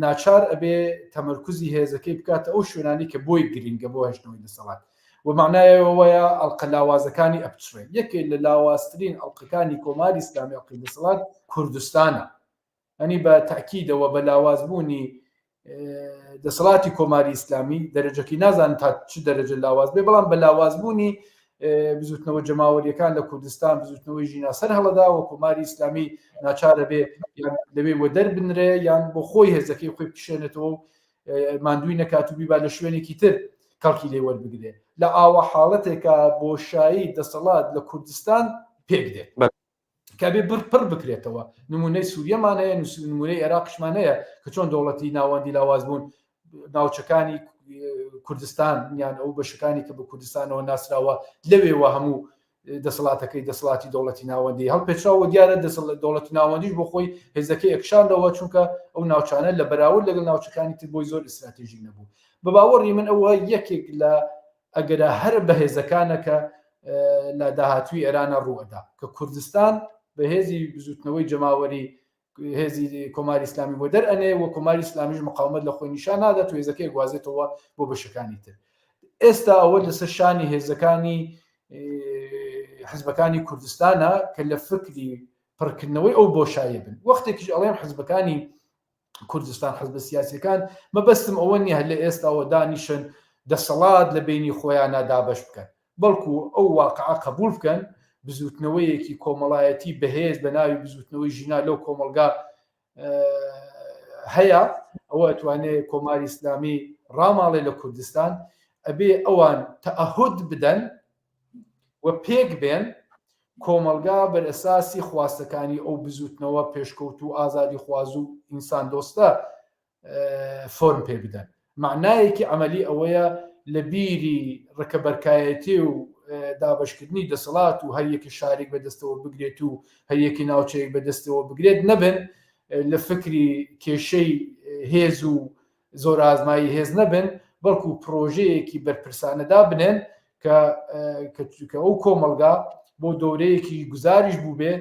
ناچار ئەبێ تەمەرکزی هێزەکەی بکاتە ئەو شوێنانی کە بۆی گرنگە بۆ هێشتنەوەی دەسەڵات و معنایەوەیە ئەڵقە لاوازەکانی ئەپچڕێ یەکێ لە لاوازترین ئەڵقەکانی کۆماری ئیسلامی ئەڵقەی دەسەڵات کوردستانە ئەنی بە تاکیدەوە بە لاوازبوونی دەسەڵاتی کۆماری ئیسلامی دەرەجەکەی نازانم تا چ دەرەجە لاواز بێ بەڵام بە لاوازبوونی بزوتنەوە جەماوەریەکان لە کوردستان بزوتنەوەی ژینا سەر هەڵەدا و کۆماری ئیسلامی ناچارە بێ لەوێ وەدەر بنرێ یان بۆ خۆی هێزەکەی خۆی بکشێنێتەوە و ماندووی نەکات و بیبا لە شوێنێکی تر. کەڵکی لێ وەربگرێ لە ئاوا حاڵەتێکا بۆشایی دەسەڵات لە کوردستان پێک دێت کە بێ بڕ پڕ بکرێتەوە نمونەی سووریەمان هەیە نمونەی عێراقیشمان هەیە کە چۆن دەوڵەتی ناوەندی لاواز بوون ناوچەکانی کوردستان یان ئەو بەشەکانی کە بە کوردستانەوە ناسراوە لەوێوە هەموو دەسەڵاتەکەی دەسەڵاتی دەوڵەتی ناوەندی هەڵپێچراوە دیارە دەسەڵات دەوڵەتی ناوەندیش بۆ خۆی هێزەکەی ئەکشاندەوە چونکە ئەو ناوچانە لە بەراورد لەگەڵ ناوچەکانی تر بۆی زۆر ئیستراتێژی نەبوو بە باوەڕی من ئەوە یەکێک لە ئەگەرە هەرە بەهێزەکانە کە لە داهاتوی ئێرانە ڕووئەدا کە کوردستان بە هێزی بزوتنەوەی جەماوەری هێزی کۆماری ئیسلامی بۆ دەرئەنێ و کۆماری ئیسلامیش مقاومەت لە خۆی نیشان نادات و هێزەکەی گوازێتەوە بۆ بەشەکانی تر ئێستا ئەوە لەسەر شانی هێزەکانی حزبەکانی کوردستانە کە لە فکری پڕکردنەوەی ئەو بۆشایە بن وەختێکیش ئەڵێم حزبەکانی کوردستان حزبە سیاسەکان مەبەستم ئەوە نییە لە ئێستاوە دانیشن دەسەڵات لە بینی خۆیانە دابەش بکەن بەڵکو ئەو واقعە قبول بکەن بزوتنەوەیەکی کۆمەڵایەتی بەهێز بە ناوی بزوتنەوەی ژینا لەو کۆمەڵگا هەیە ئەوە ئەتوانێ کۆماری ئیسلامی ڕاماڵێ لە کوردستان ئەبێ ئەوان تەعهد بدەن و پێک بێن کۆمەڵگا بەرئەساسی خواستەکانی ئەو بزوتنەوە پێشکەوت و ئازادی خواز و ئینسان دۆستە فۆرم پێ بدەن معنایەکی عملی ئەوەیە لە بیری ڕکەبەرکایەتی و دابشکردنی دەسەڵات و هەریەکی شارێک بەدەستەوە بگرێت و هەریەکی ناوچەیەک بەدەستەوە بگرێت نەبن لە فکری کێشەی هێز و زۆرئازمایی هێز نەبن بەڵکو پرۆژەیەکی بەرپرسانە دابنێن کە کە ئەو کۆمەڵگا بۆ دەورەیەکی گوزاریش بووبێ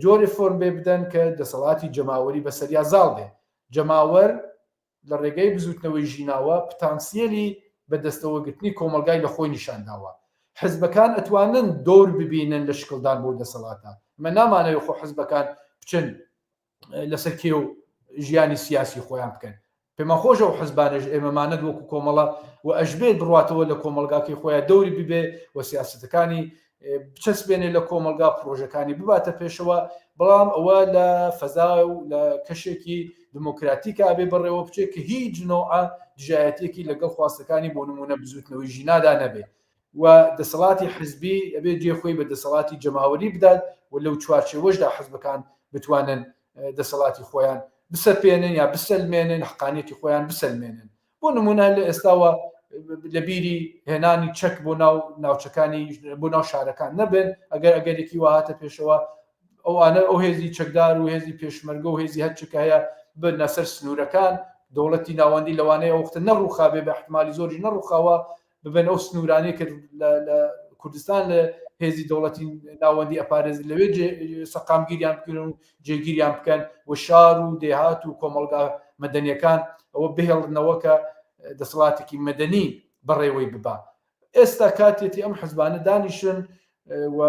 جۆرێ فۆرم بێ بدەن کە دەسەڵاتی جەماوەری بەسەریا زاڵ بێ جەماوەر لە ڕێگەی بزوتنەوەی ژیناوە پتانسیەلی بەدەستەوەگرتنی کۆمەڵگای لە خۆی نیشانداوە حزبەکان ئەتوانن دەور ببینن لە شکڵدان بۆ دەسەڵاتە مە نامانەوێ خۆ حزبەکان بچن لەسەر کێو ژیانی سیاسی خۆیان بکەن پێمان خۆشە و حزبانش ئێمەمانەت وەکو کۆمەڵە و ئەشبێت بڕاتەوە لە کۆمەلگاکەی خۆیان دەوری ببێ و سیاستەکانی بچەسپێنێ لە کۆمەلگا پرۆژەکانی بباتە پێشەوە بەڵام ئەوە لە فەزا و لە کەشێکی دموکراتیکا بێ بەڕێوە بچێت کە هیچ نەوعە دژایەتێکی لەگەڵ خواستەکانی بۆ نمونە بزوتنەوەی ژینادا نەبێ و دەسەڵاتی حزبی ئەبێ جێ خۆی بە دەسەڵاتی جەماوەری بدات و لەو چوارچێوەشدا حزبەکان بتوانن دەسەڵاتی خۆیان بسەپێنن یا بسەلمێنن حقانیەتی خۆیان بسەلمێنن بۆ نمونە لە ئێستاوە لە بیری هێنانی چەک بۆ ناو ناوچەکانی بۆ ناو شارەکان نەبن ئەگەر ئەگەرێکی وهاتە پێشەوە ئەوانە ئەو هێزی چەکدار و هێزی پێشمەرگە و هێزی هەرچێک هەیە ببنە سەر سنوورەکان دەوڵەتی ناوەندی لەوانەیە وەختە نەڕوخابێ بە احتمالی زۆریش نەڕوخاوە ببن ئەو سنوورانەی کە لە کوردستان لە هێزی دەوڵەتی ناوەندی ئەپارێز لەوێ سەقامگیریان بکەن و جێگیریان بکەن و شار و دێهات و کۆمەڵگا مەدەنیەکان ئەوە بهێڵنەوە کە دەسەڵاتێکی مەدەنی بەڕێوەی ببا ئێستا کاتێتی ئەم حزبانە دانیشن و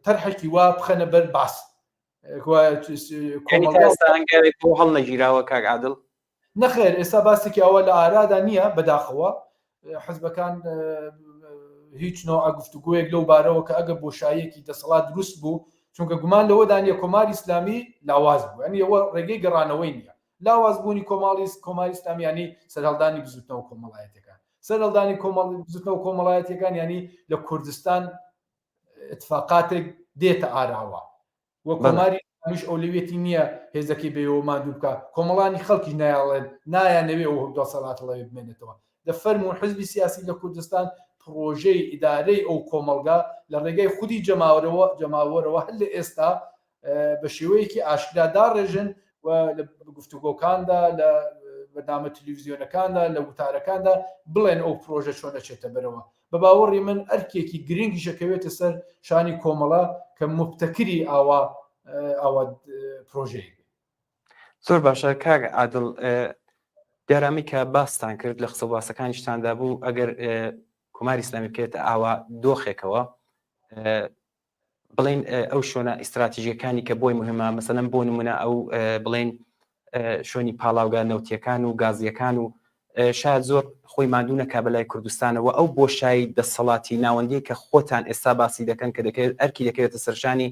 تەرحێکی وا بخەنە بەر باس هەنگاوێک بۆ هەڵنەگیراوە کاک عادل نەخێر ئێستا باسێکی ئەوە لە ئارادا نییە بەداخەوە حزبەکان هیچ نەوە گفتوگویەک لەو بارەوە کە ئەگە بۆشاییەکی دەسەڵات دروست بوو چونکە گومان لەوەدا نییە کۆماری ئیسلامی لاواز بوو یعنی ئەوە ڕێگەی گەڕانەوەی نییە لاواز بوونی کۆماڵی کۆماری ئیسلامی یعنی سەرهەڵدانی بزوتنەوە کۆمەڵایەتەکان سەرهەڵدانی کۆمەڵ بزوتنەوە کۆمەڵایەتیەکان یعنی لە کوردستان اتفاقاتێک دێتە ئاراوە و کۆماری ئیسلامیش ئەولەویەتی نییە هێزەکەی بەوێوە ماندوو بکا، کۆمەڵانی خەڵکیش نایەڵێن، نایانەوێ ئەو دەسەڵاتە ڵەوێ بمێنێتەوە. دە فەرموون حزبی سیاسی لە کوردستان پڕۆژەی ئیدارەی ئەو کۆمەڵگا لە ڕێگای خودی جەماوەرەوە جەماوەرەوە هەر لە ئێستا بە شێوەیەکی ئاشکرا داڕێژن و لە گفتوگۆکاندا لە بەرنامە تلویزیۆنەکاندا لە وتارەکاندا بڵێن ئەو پرۆژە چۆن ئەچێتە بەرەوە. بە باوەڕی من ئەرکێکی گرنگیش ئەکەوێتە سەر شانی کۆمەڵە کە موبتەکری ئاوا ئاوا پرۆژەیەک بێ. زۆر باشە کاک عادڵ دیارامی کە باستان کرد لە قسە باسەکانیشتاندا بوو ئەگەر کۆماری ئیسلامی بکرێتە ئاوا دۆخێکەوە بڵێن ئەو شوێنە ئیستراتیژیەکانی کە بۆی مهمە مەسەلەن بۆ نمونە ئەو بڵێن شوێنی پاڵاوگە نەوتیەکان و گازیەکان و شاید زۆر خۆی ماندوو نەکا بەلای کوردستانەوە ئەو بۆشایی دەسەڵاتی ناوەندی کە خۆتان ئێستا باسی دەکەن کە دەکەوێت ئەرکی دەکەوێتە سەرشانی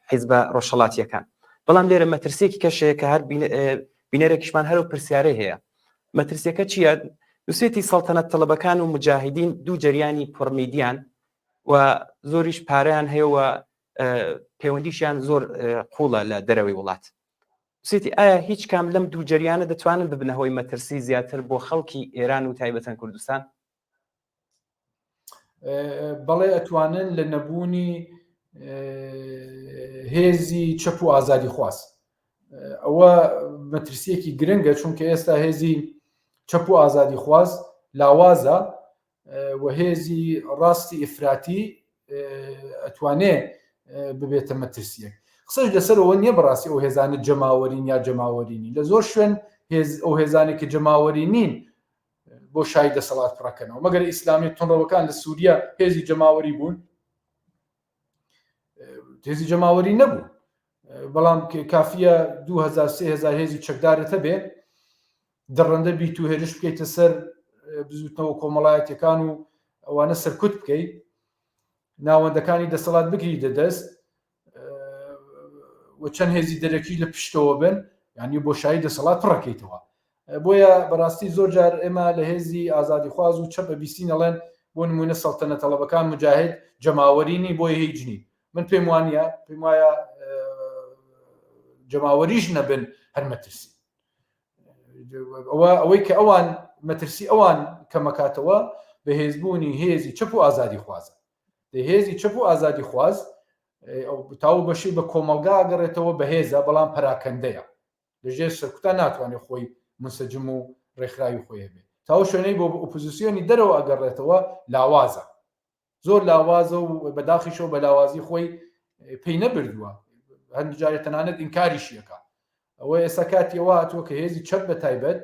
حیزبە ڕۆژهەڵاتیەکان بەڵام لێرە مەترسیەکی کەشەیە کە هەر بینەرێکیشمان هەرو پرسیارەی هەیە مەترسیەکە چییە؟ نووسێتی سەڵتەنەت تەڵەبەکان و مجاهیدین دوو جەریانی پڕمیدیان و زۆریش پارەیان هەیە و پەیوەندیشیان زۆر قوڵە لە دەرەوەی وڵات. نووسێتی ئایا هیچ کام لەم دوو جەریانە دەتوانن ببنە هۆی مەترسی زیاتر بۆ خەڵکی ئێران و تایبەتەن کوردستان؟ بەڵێ ئەتوانن لە نەبوونی هێزی چەپ و ئازادی خواست ئەوە مەترسیەکی گرنگە چونکە ئێستا هێزی چەپ و ئازادی خواز لاوازە و هێزی ڕاستی ئیفراتی ئەتوانێ ببێتە مەترسیەک قسەش لەسەرەوە نییە بەڕاستی ئەو هێزانە جەماوەرین یا جەماوەرینی لە زۆر شوێن هێز ئەو هێزانێک کە جەماوەری نین بۆ شای دەسەڵات پڕەکەنەوە مەگەر ئیسلامی تونڕەوەکان لە سووریا هێزی جەماوەری بوون هێزی جەماوەری نەبوو بەڵام کافیە 2000 3000 هێزی چەکدارت هەبێ دڕندە بیت و هێرش بکەیتە سەر بزوتنەوە کۆمەڵایەتەکان و ئەوانە سەرکوت بکەیت ناوەندەکانی دەسەڵات بگری دەدەست و چەند هێزی دەرەکی لە پشتەوە بن یعنی بۆشایی دەسەڵات پڕەکەیتەوە بۆیە بەڕاستی زۆر جار ئێمە لە هێزی ئازادیخواز و چەپ ئەبیستین ئەڵێن بۆ نمونە سەڵتەنە تەڵەبەکان مجاهد جەماوەری نی بۆیە هیچ نین من پێم وانە پێم وایە جەماوەریش نەبن هەر مەترسی ئەوە ئەوەی کە ئەوان مەترسی ئەوان کەمەکاتەوە بەهێزبوونی هێزی چەپ و ئازادی خوازە هێزی چەپ و ئازادی خواز تاو بەشی بە کۆمەلگا گەڕێتەوە بەهێزە بەڵام پەراکەندەیە لە ژێر سەرکوتا ناتوانێت خۆی منسەجم و ڕێکخراوی خۆی هەبێت تا ئەو شوێنەی بۆ ئۆپۆزیسیۆنی دەرەوە ئەگەڕێتەوە لاوازە زۆر لاوازە و بەداخیشەوە بە لاوازی خۆی پێی نەبردووە هەندی جارێ تەنانەت ئینکاریشیەکە ئەوە ئێستا کاتی ئەوە هاتووە کە هێزی چەپ بە تایبەت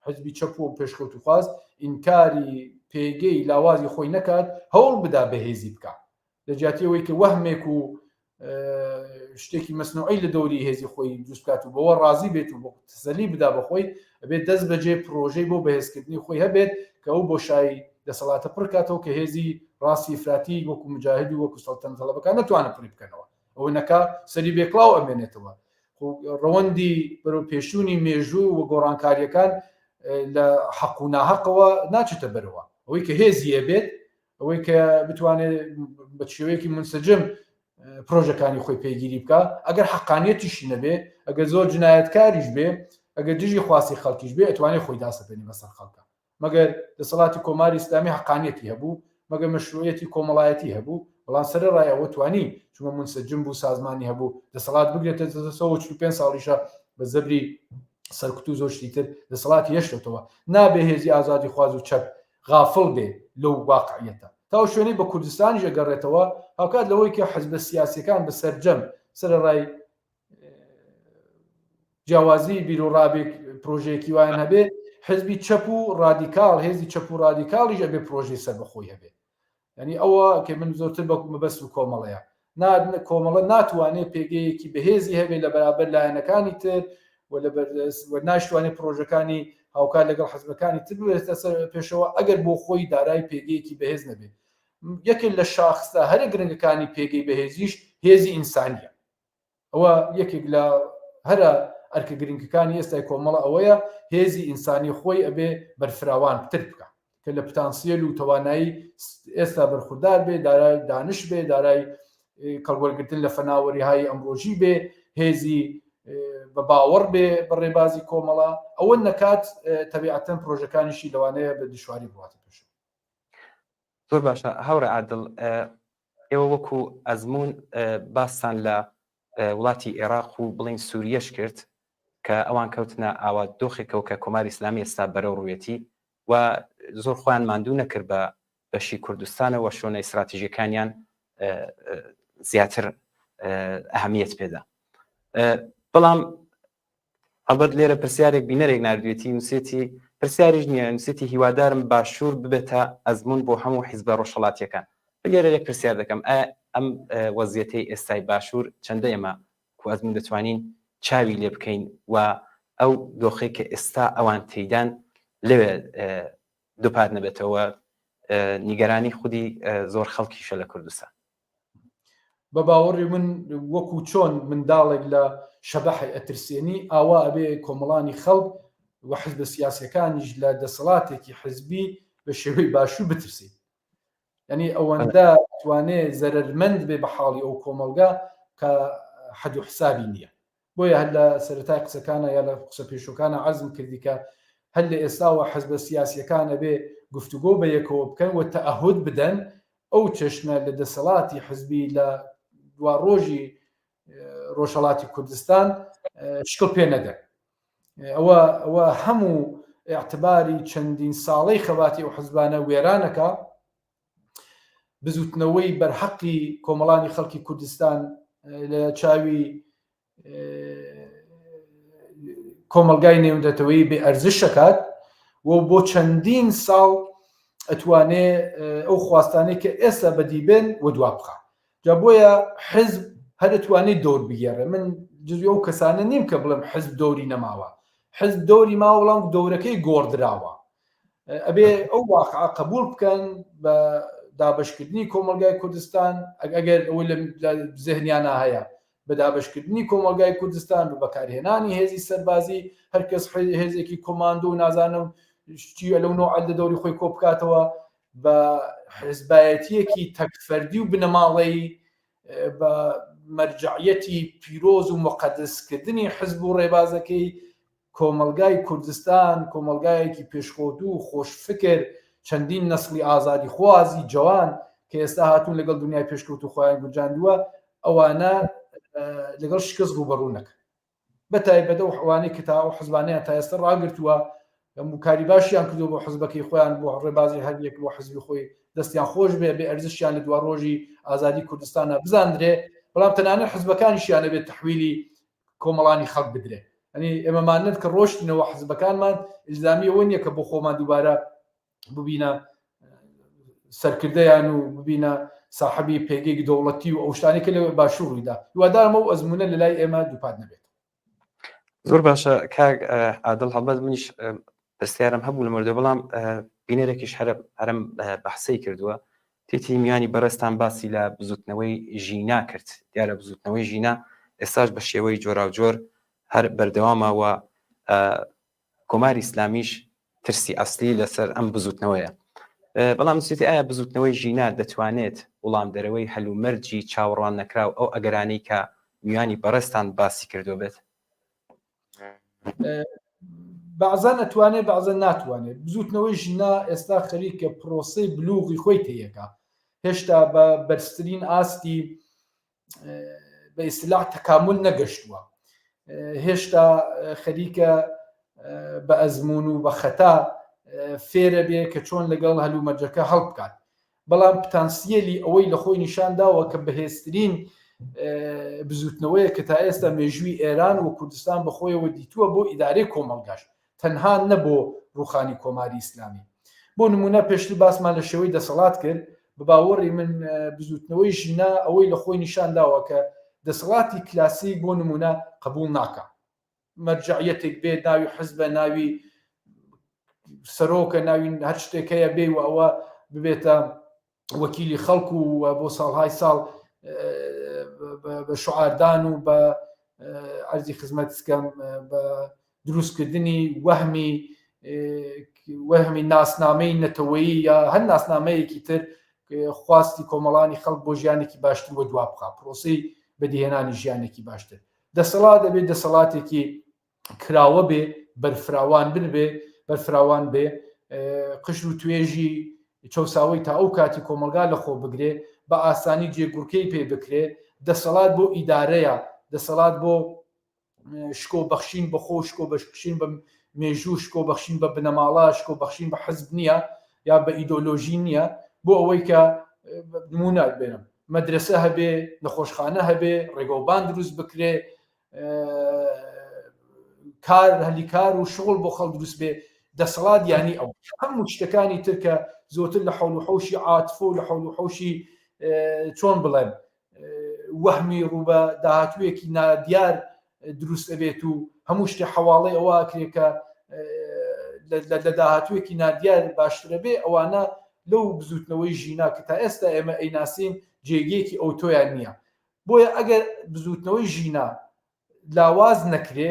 حزبی چەپ و پێشکەوتوخواز ئینکاری پێگەی لاوازی خۆی نەکات هەوڵ بدا بەهێزی بکات لە جیاتی ئەوەی کە وەهمێک و شتێکی مەسنوعی لە دەوری هێزی خۆی دروست بکات و بەوە ڕازی بێت و بۆ تەسەلی بدا بە خۆی ئەبێت دەست بەجێ پرۆژەی بۆ بەهێزکردنی خۆی هەبێت کە ئەو بۆشایی دەسەڵاتە پڕکاتەوە کە هێزی ڕاستی ئیفراتی وەکو مجاهد و وەکو سەڵتەنە تەڵەبەکان نەتوانن پڕی بکەنەوە ئەوە نەکا سەری بێکڵاو ئەمێنێتەوە ڕەوەندی بەرەو پێشوونی مێژوو و گۆڕانکاریەکان لە حەق و ناحەقەوە ناچێتە بەرەوە ئەوەی کە هێزی هەبێت ئەوەی کە بتوانێت بە شێوەیەکی منسجم پرۆژەکانی خۆی پێگیری بکە ئەگەر حقانیەتیشی نەبێ ئەگەر زۆر جنایەتکاریش بێ ئەگەر دژی خواستی خەڵکیش بێ ئەتوانێت خۆی داسەپێنی بەسەر خەڵکە مەگەر دەسەڵاتی کۆماری ئیسلامی حقانیەتی هەبوو مەگەر مەشروعیەتی کۆمەڵایەتی هەبوو بەڵام سەرەڕای ئەوە توانی چونکە منسجم بوو سازمانی هەبوو دەسەڵات بگرێتە دەستەوە 45 ساڵیشە بە زەبری سەرکوت و زۆر شتی تر دەسەڵاتی هێشتەوە نابێ هێزی ئازادی خواز و چەپ غافڵ بێ لەو واقعیەتە تا ئەو شوێنەی بە کوردستانیش ئەگەڕێتەوە هاوکات لەوەی کە حزبە سیاسیەکان بە سەرجەم سەرەڕای جیاوازی بیرۆڕابێک پرۆژەیەکی وایان هەبێ حزبی چەپ و ڕادیکاڵ هێزی چەپ و ڕادیکاڵیش ئەبێ پرۆژەی سەربەخۆی هەبێ یعنی ئەوە کە من زۆرتر بە مەبەست و کۆمەڵەیە کۆمەڵە ناتوانێت پێگەیەکی بەهێزی هەبێت لە بەرابەر لایەنەکانی تر و لە ناشتوانێت پرۆژەکانی هاوکار لەگەڵ حزبەکانی تر ببێتە سەر پێشەوە ئەگەر بۆ خۆی دارای پێگەیەکی بەهێز نەبێت یەکێک لە شاخستە هەرە گرنگەکانی پێگەی بەهێزیش هێزی ئینسانیە ئەوە یەکێک لە هەرە ئەرکە گرنگەکانی ئێستای کۆمەڵە ئەوەیە هێزی ئینسانی خۆی ئەبێ بەرفراوان پتر بکە کە لە پتانسیەل و توانایی ئێستا بەرخوردار بێ دارای دانش بێ دارای کەڵوەرگرتن لە فەناوەری های ئەمڕۆژی بێ هێزی بە باوەڕ بێ بە ڕێبازی کۆمەڵە ئەوە نەکات تەبیعەتەن پرۆژەکانیشی لەوانەیە بە دشواری بڕاتە پێش زۆر باشە هاوڕێ عادڵ ئێوە وەکو ئەزموون باستان لە وڵاتی عێراق و بڵین سووریەش کرد کە ئەوان کەوتنە ئاوا دۆخێکەوە کە کۆماری ئیسلامی ئێستا بەرەو ڕوویەتی و زۆر خۆیان ماندوو نەکرد بە بەشی کوردستانەوە شوێنە ئیستراتیژیەکانیان زیاتر ئەهمیەت پێدا بەڵام هەڵبەت لێرە پرسیارێک بینەرێک ناردوێتی نووسێتی پرسیاریش نییە نووسێتی هیوادارم باشوور ببێتە ئەزموون بۆ هەموو حیزبە ڕۆژهەڵاتیەکان لێرە یەک پرسیار دەکەم ئایا ئەم وەزیەتەی ئێستای باشوور چەندە ئێمە کو ئەزموون دەتوانین چاوی لێ بکەین و ئەو دۆخەی کە ئێستا ئەوان تێیدان لەوێ دووپات نەبێتەوە نیگەرانی خودی زۆر خەڵکیشە لە کوردستان. بە باوەڕی من وەکو چۆن منداڵێک لە شەبەحی ئەترسێنی ئاوا ئەبێ کۆمەڵانی خەڵک. و حزبە سیاسەکانیش لە دەسەڵاتێکی حزبی بە شێوەی باشوور بترسین. یعنی ئەوەندە توانێ زەرەرمەند بێ بە حاڵی ئەو کۆمەڵگا کە حەد و حسابی نییە. بۆیە هەر لە سەرەتای قسەکانە یا لە قسە پێشوەکانە عەرزم کردی کە هەر لە ئێستاوە حزبە سیاسیەکان ئەبێ گفتوگۆ بە یەکەوە بکەن و تەئەهود بدەن ئەو چەشنە لە دەسەڵاتی حزبی لە دوا ڕۆژی ڕۆژهەڵاتی کوردستان شکڵ پێ نەدەن. ئەوە ئەوە هەموو ئیعتباری چەندین ساڵەی خەباتی ئەو حزبانە وێرانەکە. بزوتنەوەی بەرحەقی کۆمەڵانی خەڵکی کوردستان لە چاوی کۆمەلگای نێودەتەوەی بێ ئەرزشەکات و بۆ چەندین ساڵ ئەتوانێ ئەو خواستانەی کە ئێستا بەدی بێن و دوا بخە جا بۆیە حزب هەر ئەتوانێت دەور بگێڕێ من جزوی ئەو کەسانە نیم کە بڵێم حزب دەوری نەماوە حزب دەوری ماوە بەڵام دەورەکەی گۆڕدراوە ئەبێ ئەو واقعە قبول بکەن بە دابشکردنی کۆمەلگای کوردستان ئەگەر ئەوەی لە زهنیانە هەیە بە دابشکردنی کۆمەلگای کوردستان بە بەکارهێنانی هێزی سەربازی هەرکەس هێزێکی کۆماندۆ و نازانم شتیە لەو نوع لە دەوری خۆی کۆ بکاتەوە بە حزبایەتیەکی تەکفەردی و بنەماڵەی بە مەرجعیەتی پیرۆز و مقدسکردنی حزب و ڕێبازەکەی کۆمەڵگای کوردستان کۆمەڵگایەکی پێشکەوتوو و خۆشفکر، چەندین نەسڵی ئازادیخوازی جەوان کە ئێستا هاتوون لەگەڵ دنیای پێشکەوتوو خۆیان گونجاندووە، ئەوانە لەگەڵ شکست ڕووبەڕوو نەکەن. بە تایبەت ئەو ئەوانەی کە تا ئەو حزبانەیان تا ئێستا ڕاگرتووە، هەموو کاری باشیان کردووە بۆ حزبەکەی خۆیان، بۆ ڕێبازی هەر یەک بۆ حزبی خۆی دەستیان خۆش بێ، بێ ئەرزشیان لە دواڕۆژی ئازادی کوردستانا بزاندرێ، بەڵام تەنانەت حزبەکانیشیان ئەبێ تەحویلی کۆمەڵانی خەڵک بدرێ ئەنی ئێمەمانت کە ڕۆشتنەوە حزبەکانمان ئیلزامی ئەوە نییە کە بۆ خۆمان دووبارە ببینە سەرکردەیان و ببینە ساحبی پێگەی دەوڵەتی و ئەو شتانی کە لە باشوور ڕوویدا هیوادارم ئەو ئەزمونە لە لای ئێمە دووپات نەبێت. زۆر باشە کاک عادڵ هەڵبەت منیش پرسیارم هەبوو لە مردە بەڵام بینەرێکیش هەرم هەرم بەحسەی کردووە تێتی میانی بەڕێزتان باسی لە بزوتنەوەی ژینا کرد، دیارە بزوتنەوەی ژینا ئێستاش بە شێوەی جۆراوجۆر هەر بەردەوامە و کۆماری ئیسلامیش ترسی ئەسلی لەسەر ئەم بزوتنەوەیە. بەڵام نووسیتی ئایا بزوتنەوەی ژینا دەتوانێت وڵامدەرەوەی هەلومەرجی چاوەڕوان نەکراو ئەو ئەگەرانەی کە میوانی بەڕێزتان باسی کردووە بێت؟ بەعزان ئەتوانێ بەعزە ناتوانێت بزوتنەوەی ژینا ئێستا خەریکە پرۆسەی بلوغی خۆی تێیەکە هێشتا بە بەرزترین ئاستی بە ئیسلاح تەکامل نەگەشتووە هێشتا خەریکە بە ئەزمون و بە خەتا فێرە بێ کە چۆن لەگەڵ هەلومەرجەکە هەڵبکات بەڵام پتانسیەلی ئەوەی لە خۆی نیشان داوە کە بەهێزترین بزوتنەوەیە کە تا ئێستا مێژووی ئێران و کوردستان بە خۆیەوە دیتووە بۆ ئیدارەی کۆمەڵگاش تەنها نە بۆ ڕوخانی کۆماری ئیسلامی. بۆ نمونە پێشتر باسمان لە شێوەی دەسەڵات کرد، بە باوەڕی من بزوتنەوەی ژینا ئەوەی لە خۆی نیشان داوە کە دەسەڵاتی کلاسیک بۆ نمونە قبوڵ ناکا. مەرجەعیەتێک بێت ناوی حزبە ناوی سەرۆکە ناوی هەر شتێک هەیە بێ و ئەوە ببێتە وەکیلی خەڵک و بۆ ساڵهای ساڵ بە شعاردان و بە ئەرزی خزمەت سکەم بە دروستکردنی وەهمی وەهمی ناسنامەی نەتەوەیی یا هەر ناسنامەیەکی تر خواستی کۆمەڵانی خەڵک بۆ ژیانێکی باشتر وە دوا بخا پرۆسی بەدیهێنانی ژیانێکی باشتر دەسەڵات دەبێت دەسەڵاتێکی کراوە بێ بەرفراوان ببێ بەرفراوان بێ قشر و توێژی چەساوەی تا ئەو کاتی کۆمەلگا لە خۆ بگرێ بە ئاسانی جێگوڕکەی پێ بکرێ دەسەڵات بۆ ئیدارەیە دەسەڵات بۆ شکۆ بەخشین بە خۆ شکۆ بەخشین بە مێژوو شکۆ بەخشین بە بنەماڵە شکۆ بەخشین بە حزب نییە یا بە ئیدۆلۆژی نییە بۆ ئەوەی کە نمونە بێنم مەدرەسە هەبێ، نەخۆشخانە هەبێ، ڕێگەوبان دروست بکرێ، کار هەلی کار و شغڵ بۆ خەڵک دروست بێ، دەسەڵات یانی ئەو هەموو شتەکانی تر کە زۆرتر لە حەول و حەوشی عاتفە و لە حەول و حەوشی چۆن بڵێم وەهمی ڕوو بە داهاتوویەکی نادیار دروست ئەبێت و هەموو شتێ حەواڵەی ئەوە ئەکرێ کە لە داهاتوویەکی نادیار باشترە بێ ئەوانە لەو بزوتنەوەی ژینا کە تا ئێستا ئێمە ئەیناسین جێگەیەکی ئەوتۆیان نییە بۆیە ئەگەر بزوتنەوەی ژینا لاواز نەکرێ،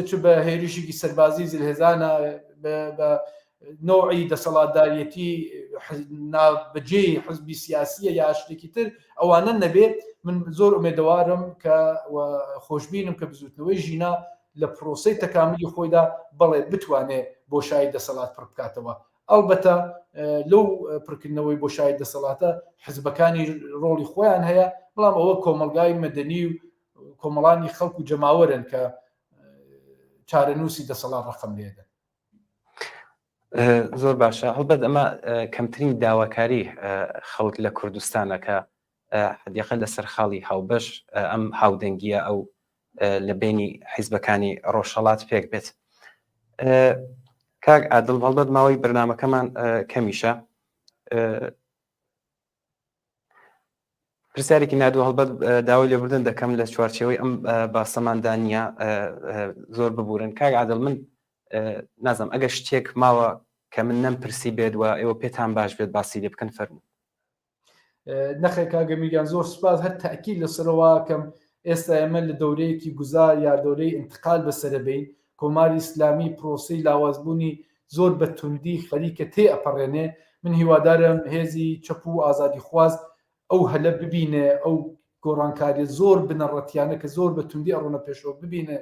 چ بە هێرشێکی سەربازی زلهێزانە، بە نەوعی دەسەڵاتداریەتی نابەجێی حزبی سیاسیە یا شتێکی تر، ئەوانە نەبێ، من زۆر ئومێدەوارم کە و خۆشبینم کە بزوتنەوەی ژینا لە پرۆسەی تەکاملی خۆیدا بەڵێ بتوانێ بۆشایی دەسەڵات پڕ بکاتەوە. ئەڵبەتە لەو پڕکردنەوەی بۆشایی دەسەڵاتە حزبەکانی ڕۆڵی خۆیان هەیە، بەڵام ئەوە کۆمەڵگای مەدەنی و کۆمەڵانی خەڵک و جەماوەرن کە چارەنووسی دەسەڵات ڕەقەم لێدەن. زۆر باشە. هەڵبەت ئەمە کەمترین داواکاری خەڵک لە کوردستانە کە حدیقە لەسەر خاڵی هاوبەش ئەم هاودەنگیە ئەو لە بینی حیزبەکانی ڕۆژهەڵات پێک بێت. کاک عادڵ، هەڵبەت ماوەی بەرنمەکەمان کەمیشە، پرسیارێکی نادوو، هەڵبەت داوای لێبوردن دەکەم لە چوارچێوەی ئەم باسەماندا نییە، زۆر ببورن کاک عادڵ. من نازم ئەگەر شتێک ماوە کە من نەم پرسی بێت و ئێوە پێتان باش بێت باسی لێ بکەن، فەرموو. نەخێر کاگەمیگیان، زۆر سوپاس. هەر تاکید لەسەرەوەکەم ئێستا ئێمە لە دەورەیەکی گوزار یا دەورەی انتقال بەسەرە بین. کۆماری ئیسلامی پرۆسەی لاوازبوونی زۆر بە توندی خەریکە تێ ئەپەڕێنێ. من هیوادارم هێزی چەپ و ئازادیخواز ئەو هەلە ببینێ، ئەو گۆڕانکاریە زۆر بنەڕەتیانە کە زۆر بە توندی ئەڕۆنە پێشەوە ببینێ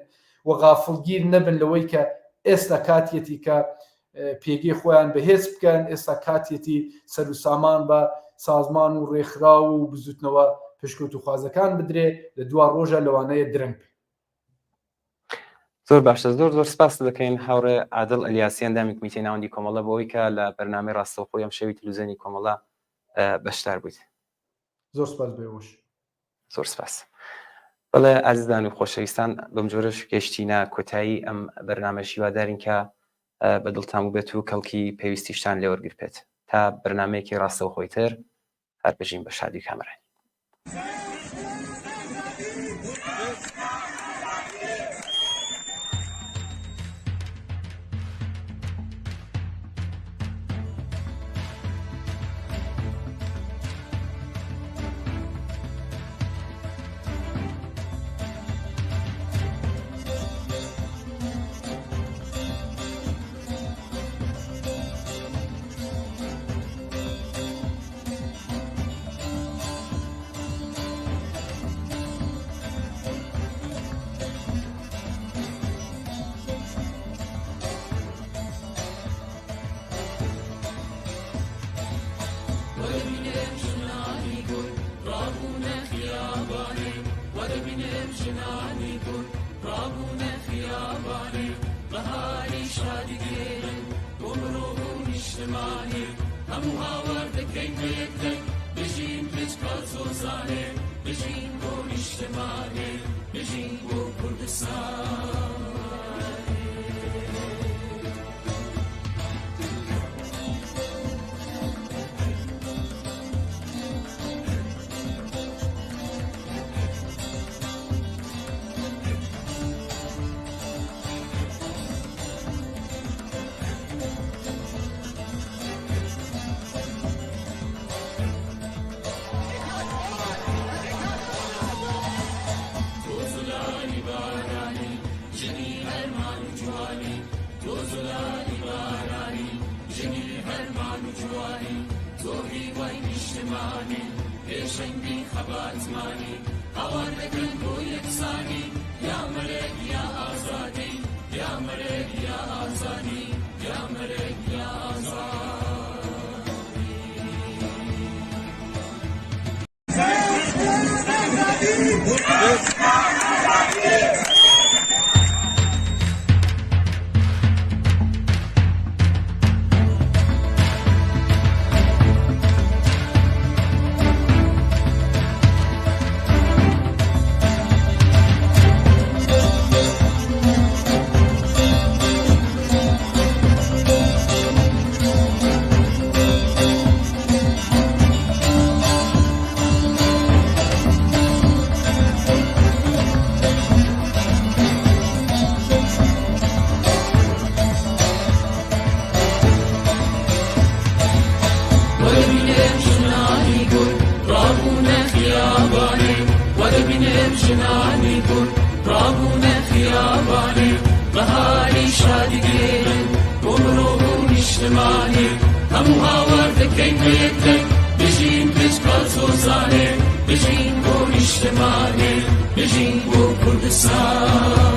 و غافڵگیر نەبن لەوەی کە ئێستا کاتیەتی کە پێگەی خۆیان بەهێز بکەن، ئێستا کاتیەتی سەر و سامان بە سازمان و ڕێکخراو و بزوتنەوە پێشکەوتوخوازەکان بدرێ، لە دوا ڕۆژە لەوانەیە درەنگ بێ. زۆر باشە، زۆر زۆر سپاس دەکەین هاوڕێ عادڵ ئەلیاسی، ئەندامی کمیتەی ناوەندی کۆمەڵە، بۆ ئەوەی کە لە بەرنامەی ڕاستەوخۆی ئەم شەوی تلویزیۆنی کۆمەڵە بەشدار بوویت. زۆر سپاس بۆ ئێوەش. زۆر سپاس. بەڵێ ئازیزان و خۆشەویستان، بەم جۆرەش گەشتینە کۆتایی ئەم بەرنامەش. هیوادارین کە بە دڵتان بووبێت و کەڵکی پێویستیشتان لێوەرگرتبێت. تا بەرنامەیەکی ڕاستەوخۆی تر، هەر بژین بە شادی و کامەرانی. خێزانێ، بژین بۆ نیشتمانێ، بژین بۆ کوردستانێ.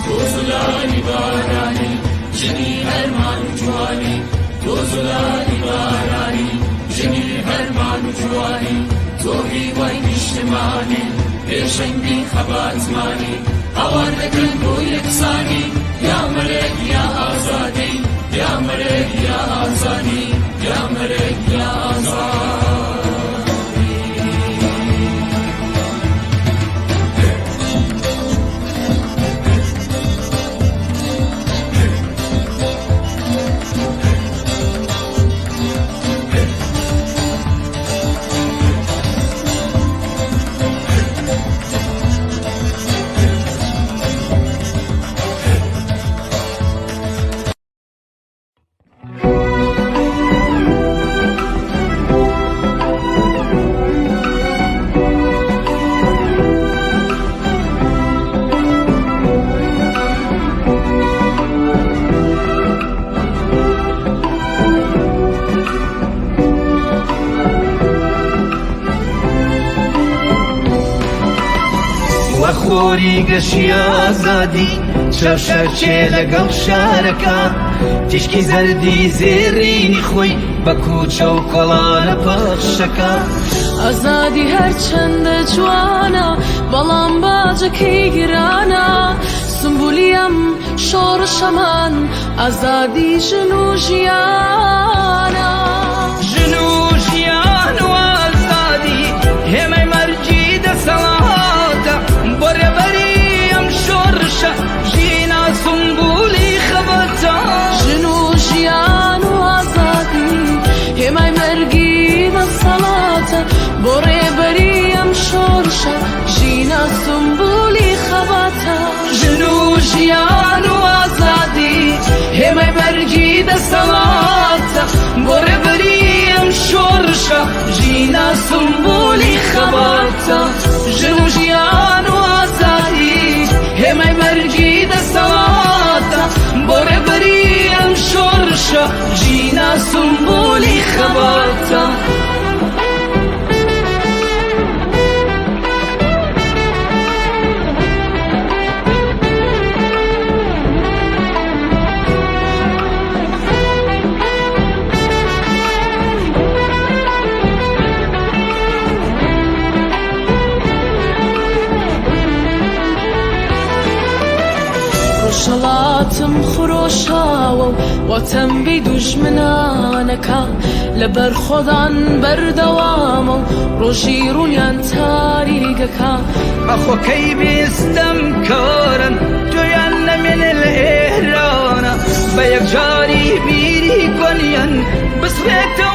تۆ زولالی بارانی، ژنی هەرمان و جوانی، تۆ زولالی بارانی، ژنی هەرمان و جوانی، تۆ هیوای نیشتمانی، پێشەنگی خەباتمانی، هاوار دەکەن بۆ یەکسانی، یا مەرگ یا ئازادی، یا مەرگ یا ئازادی، یا مەرگ یا ئازادی. وە خۆری گەشی ئازادی چەشەچێ لەگەڵ شارەکە تیشکی زەردی زێڕینی خۆی بە کوچە و کۆڵانە پەخشەکە. ئازادی هەرچەندە جوانە بەڵام باجەکەی گرانە، سمبولی ئەم شۆڕشەمان ئازادی ژن و ژیانە. ژن و ژیان و ئازادی هێمای مەرگی دەسەڵاتە، بۆ ڕێبەری ئەم شۆڕشە ژینا سمبولی خەباتە. ژن و ژیان و ئازادی هێمای مەرگی دەسەڵاتە، بۆ ڕێبەری ئەم شۆڕشە ژینا سمبولی خەباتە. ژن و ژیان و ئازادی هێمای مەرگی دەسەڵاتە، بۆ ڕێبەری ئەم شۆڕشە ژینا سمبولی خەباتە. ژن و ژیان و ئازادی هێمای مەرگی دەسەڵاتە، بۆ ڕێبەری ئەم شۆڕشە ژینا سمبولی خەباتە. ڕۆژهەڵاتم خرۆشاوە و وەتەم بی دوژمنانەکە، لە بەرخۆدان بەردەوامە و ڕۆژی ڕوونیان تاریگەکە. ئەخۆکەی بیستم کارن تویان نەمێنێ لە ئێرانە، بە یەکجاری بیری کۆنیان بسڕێتەوە.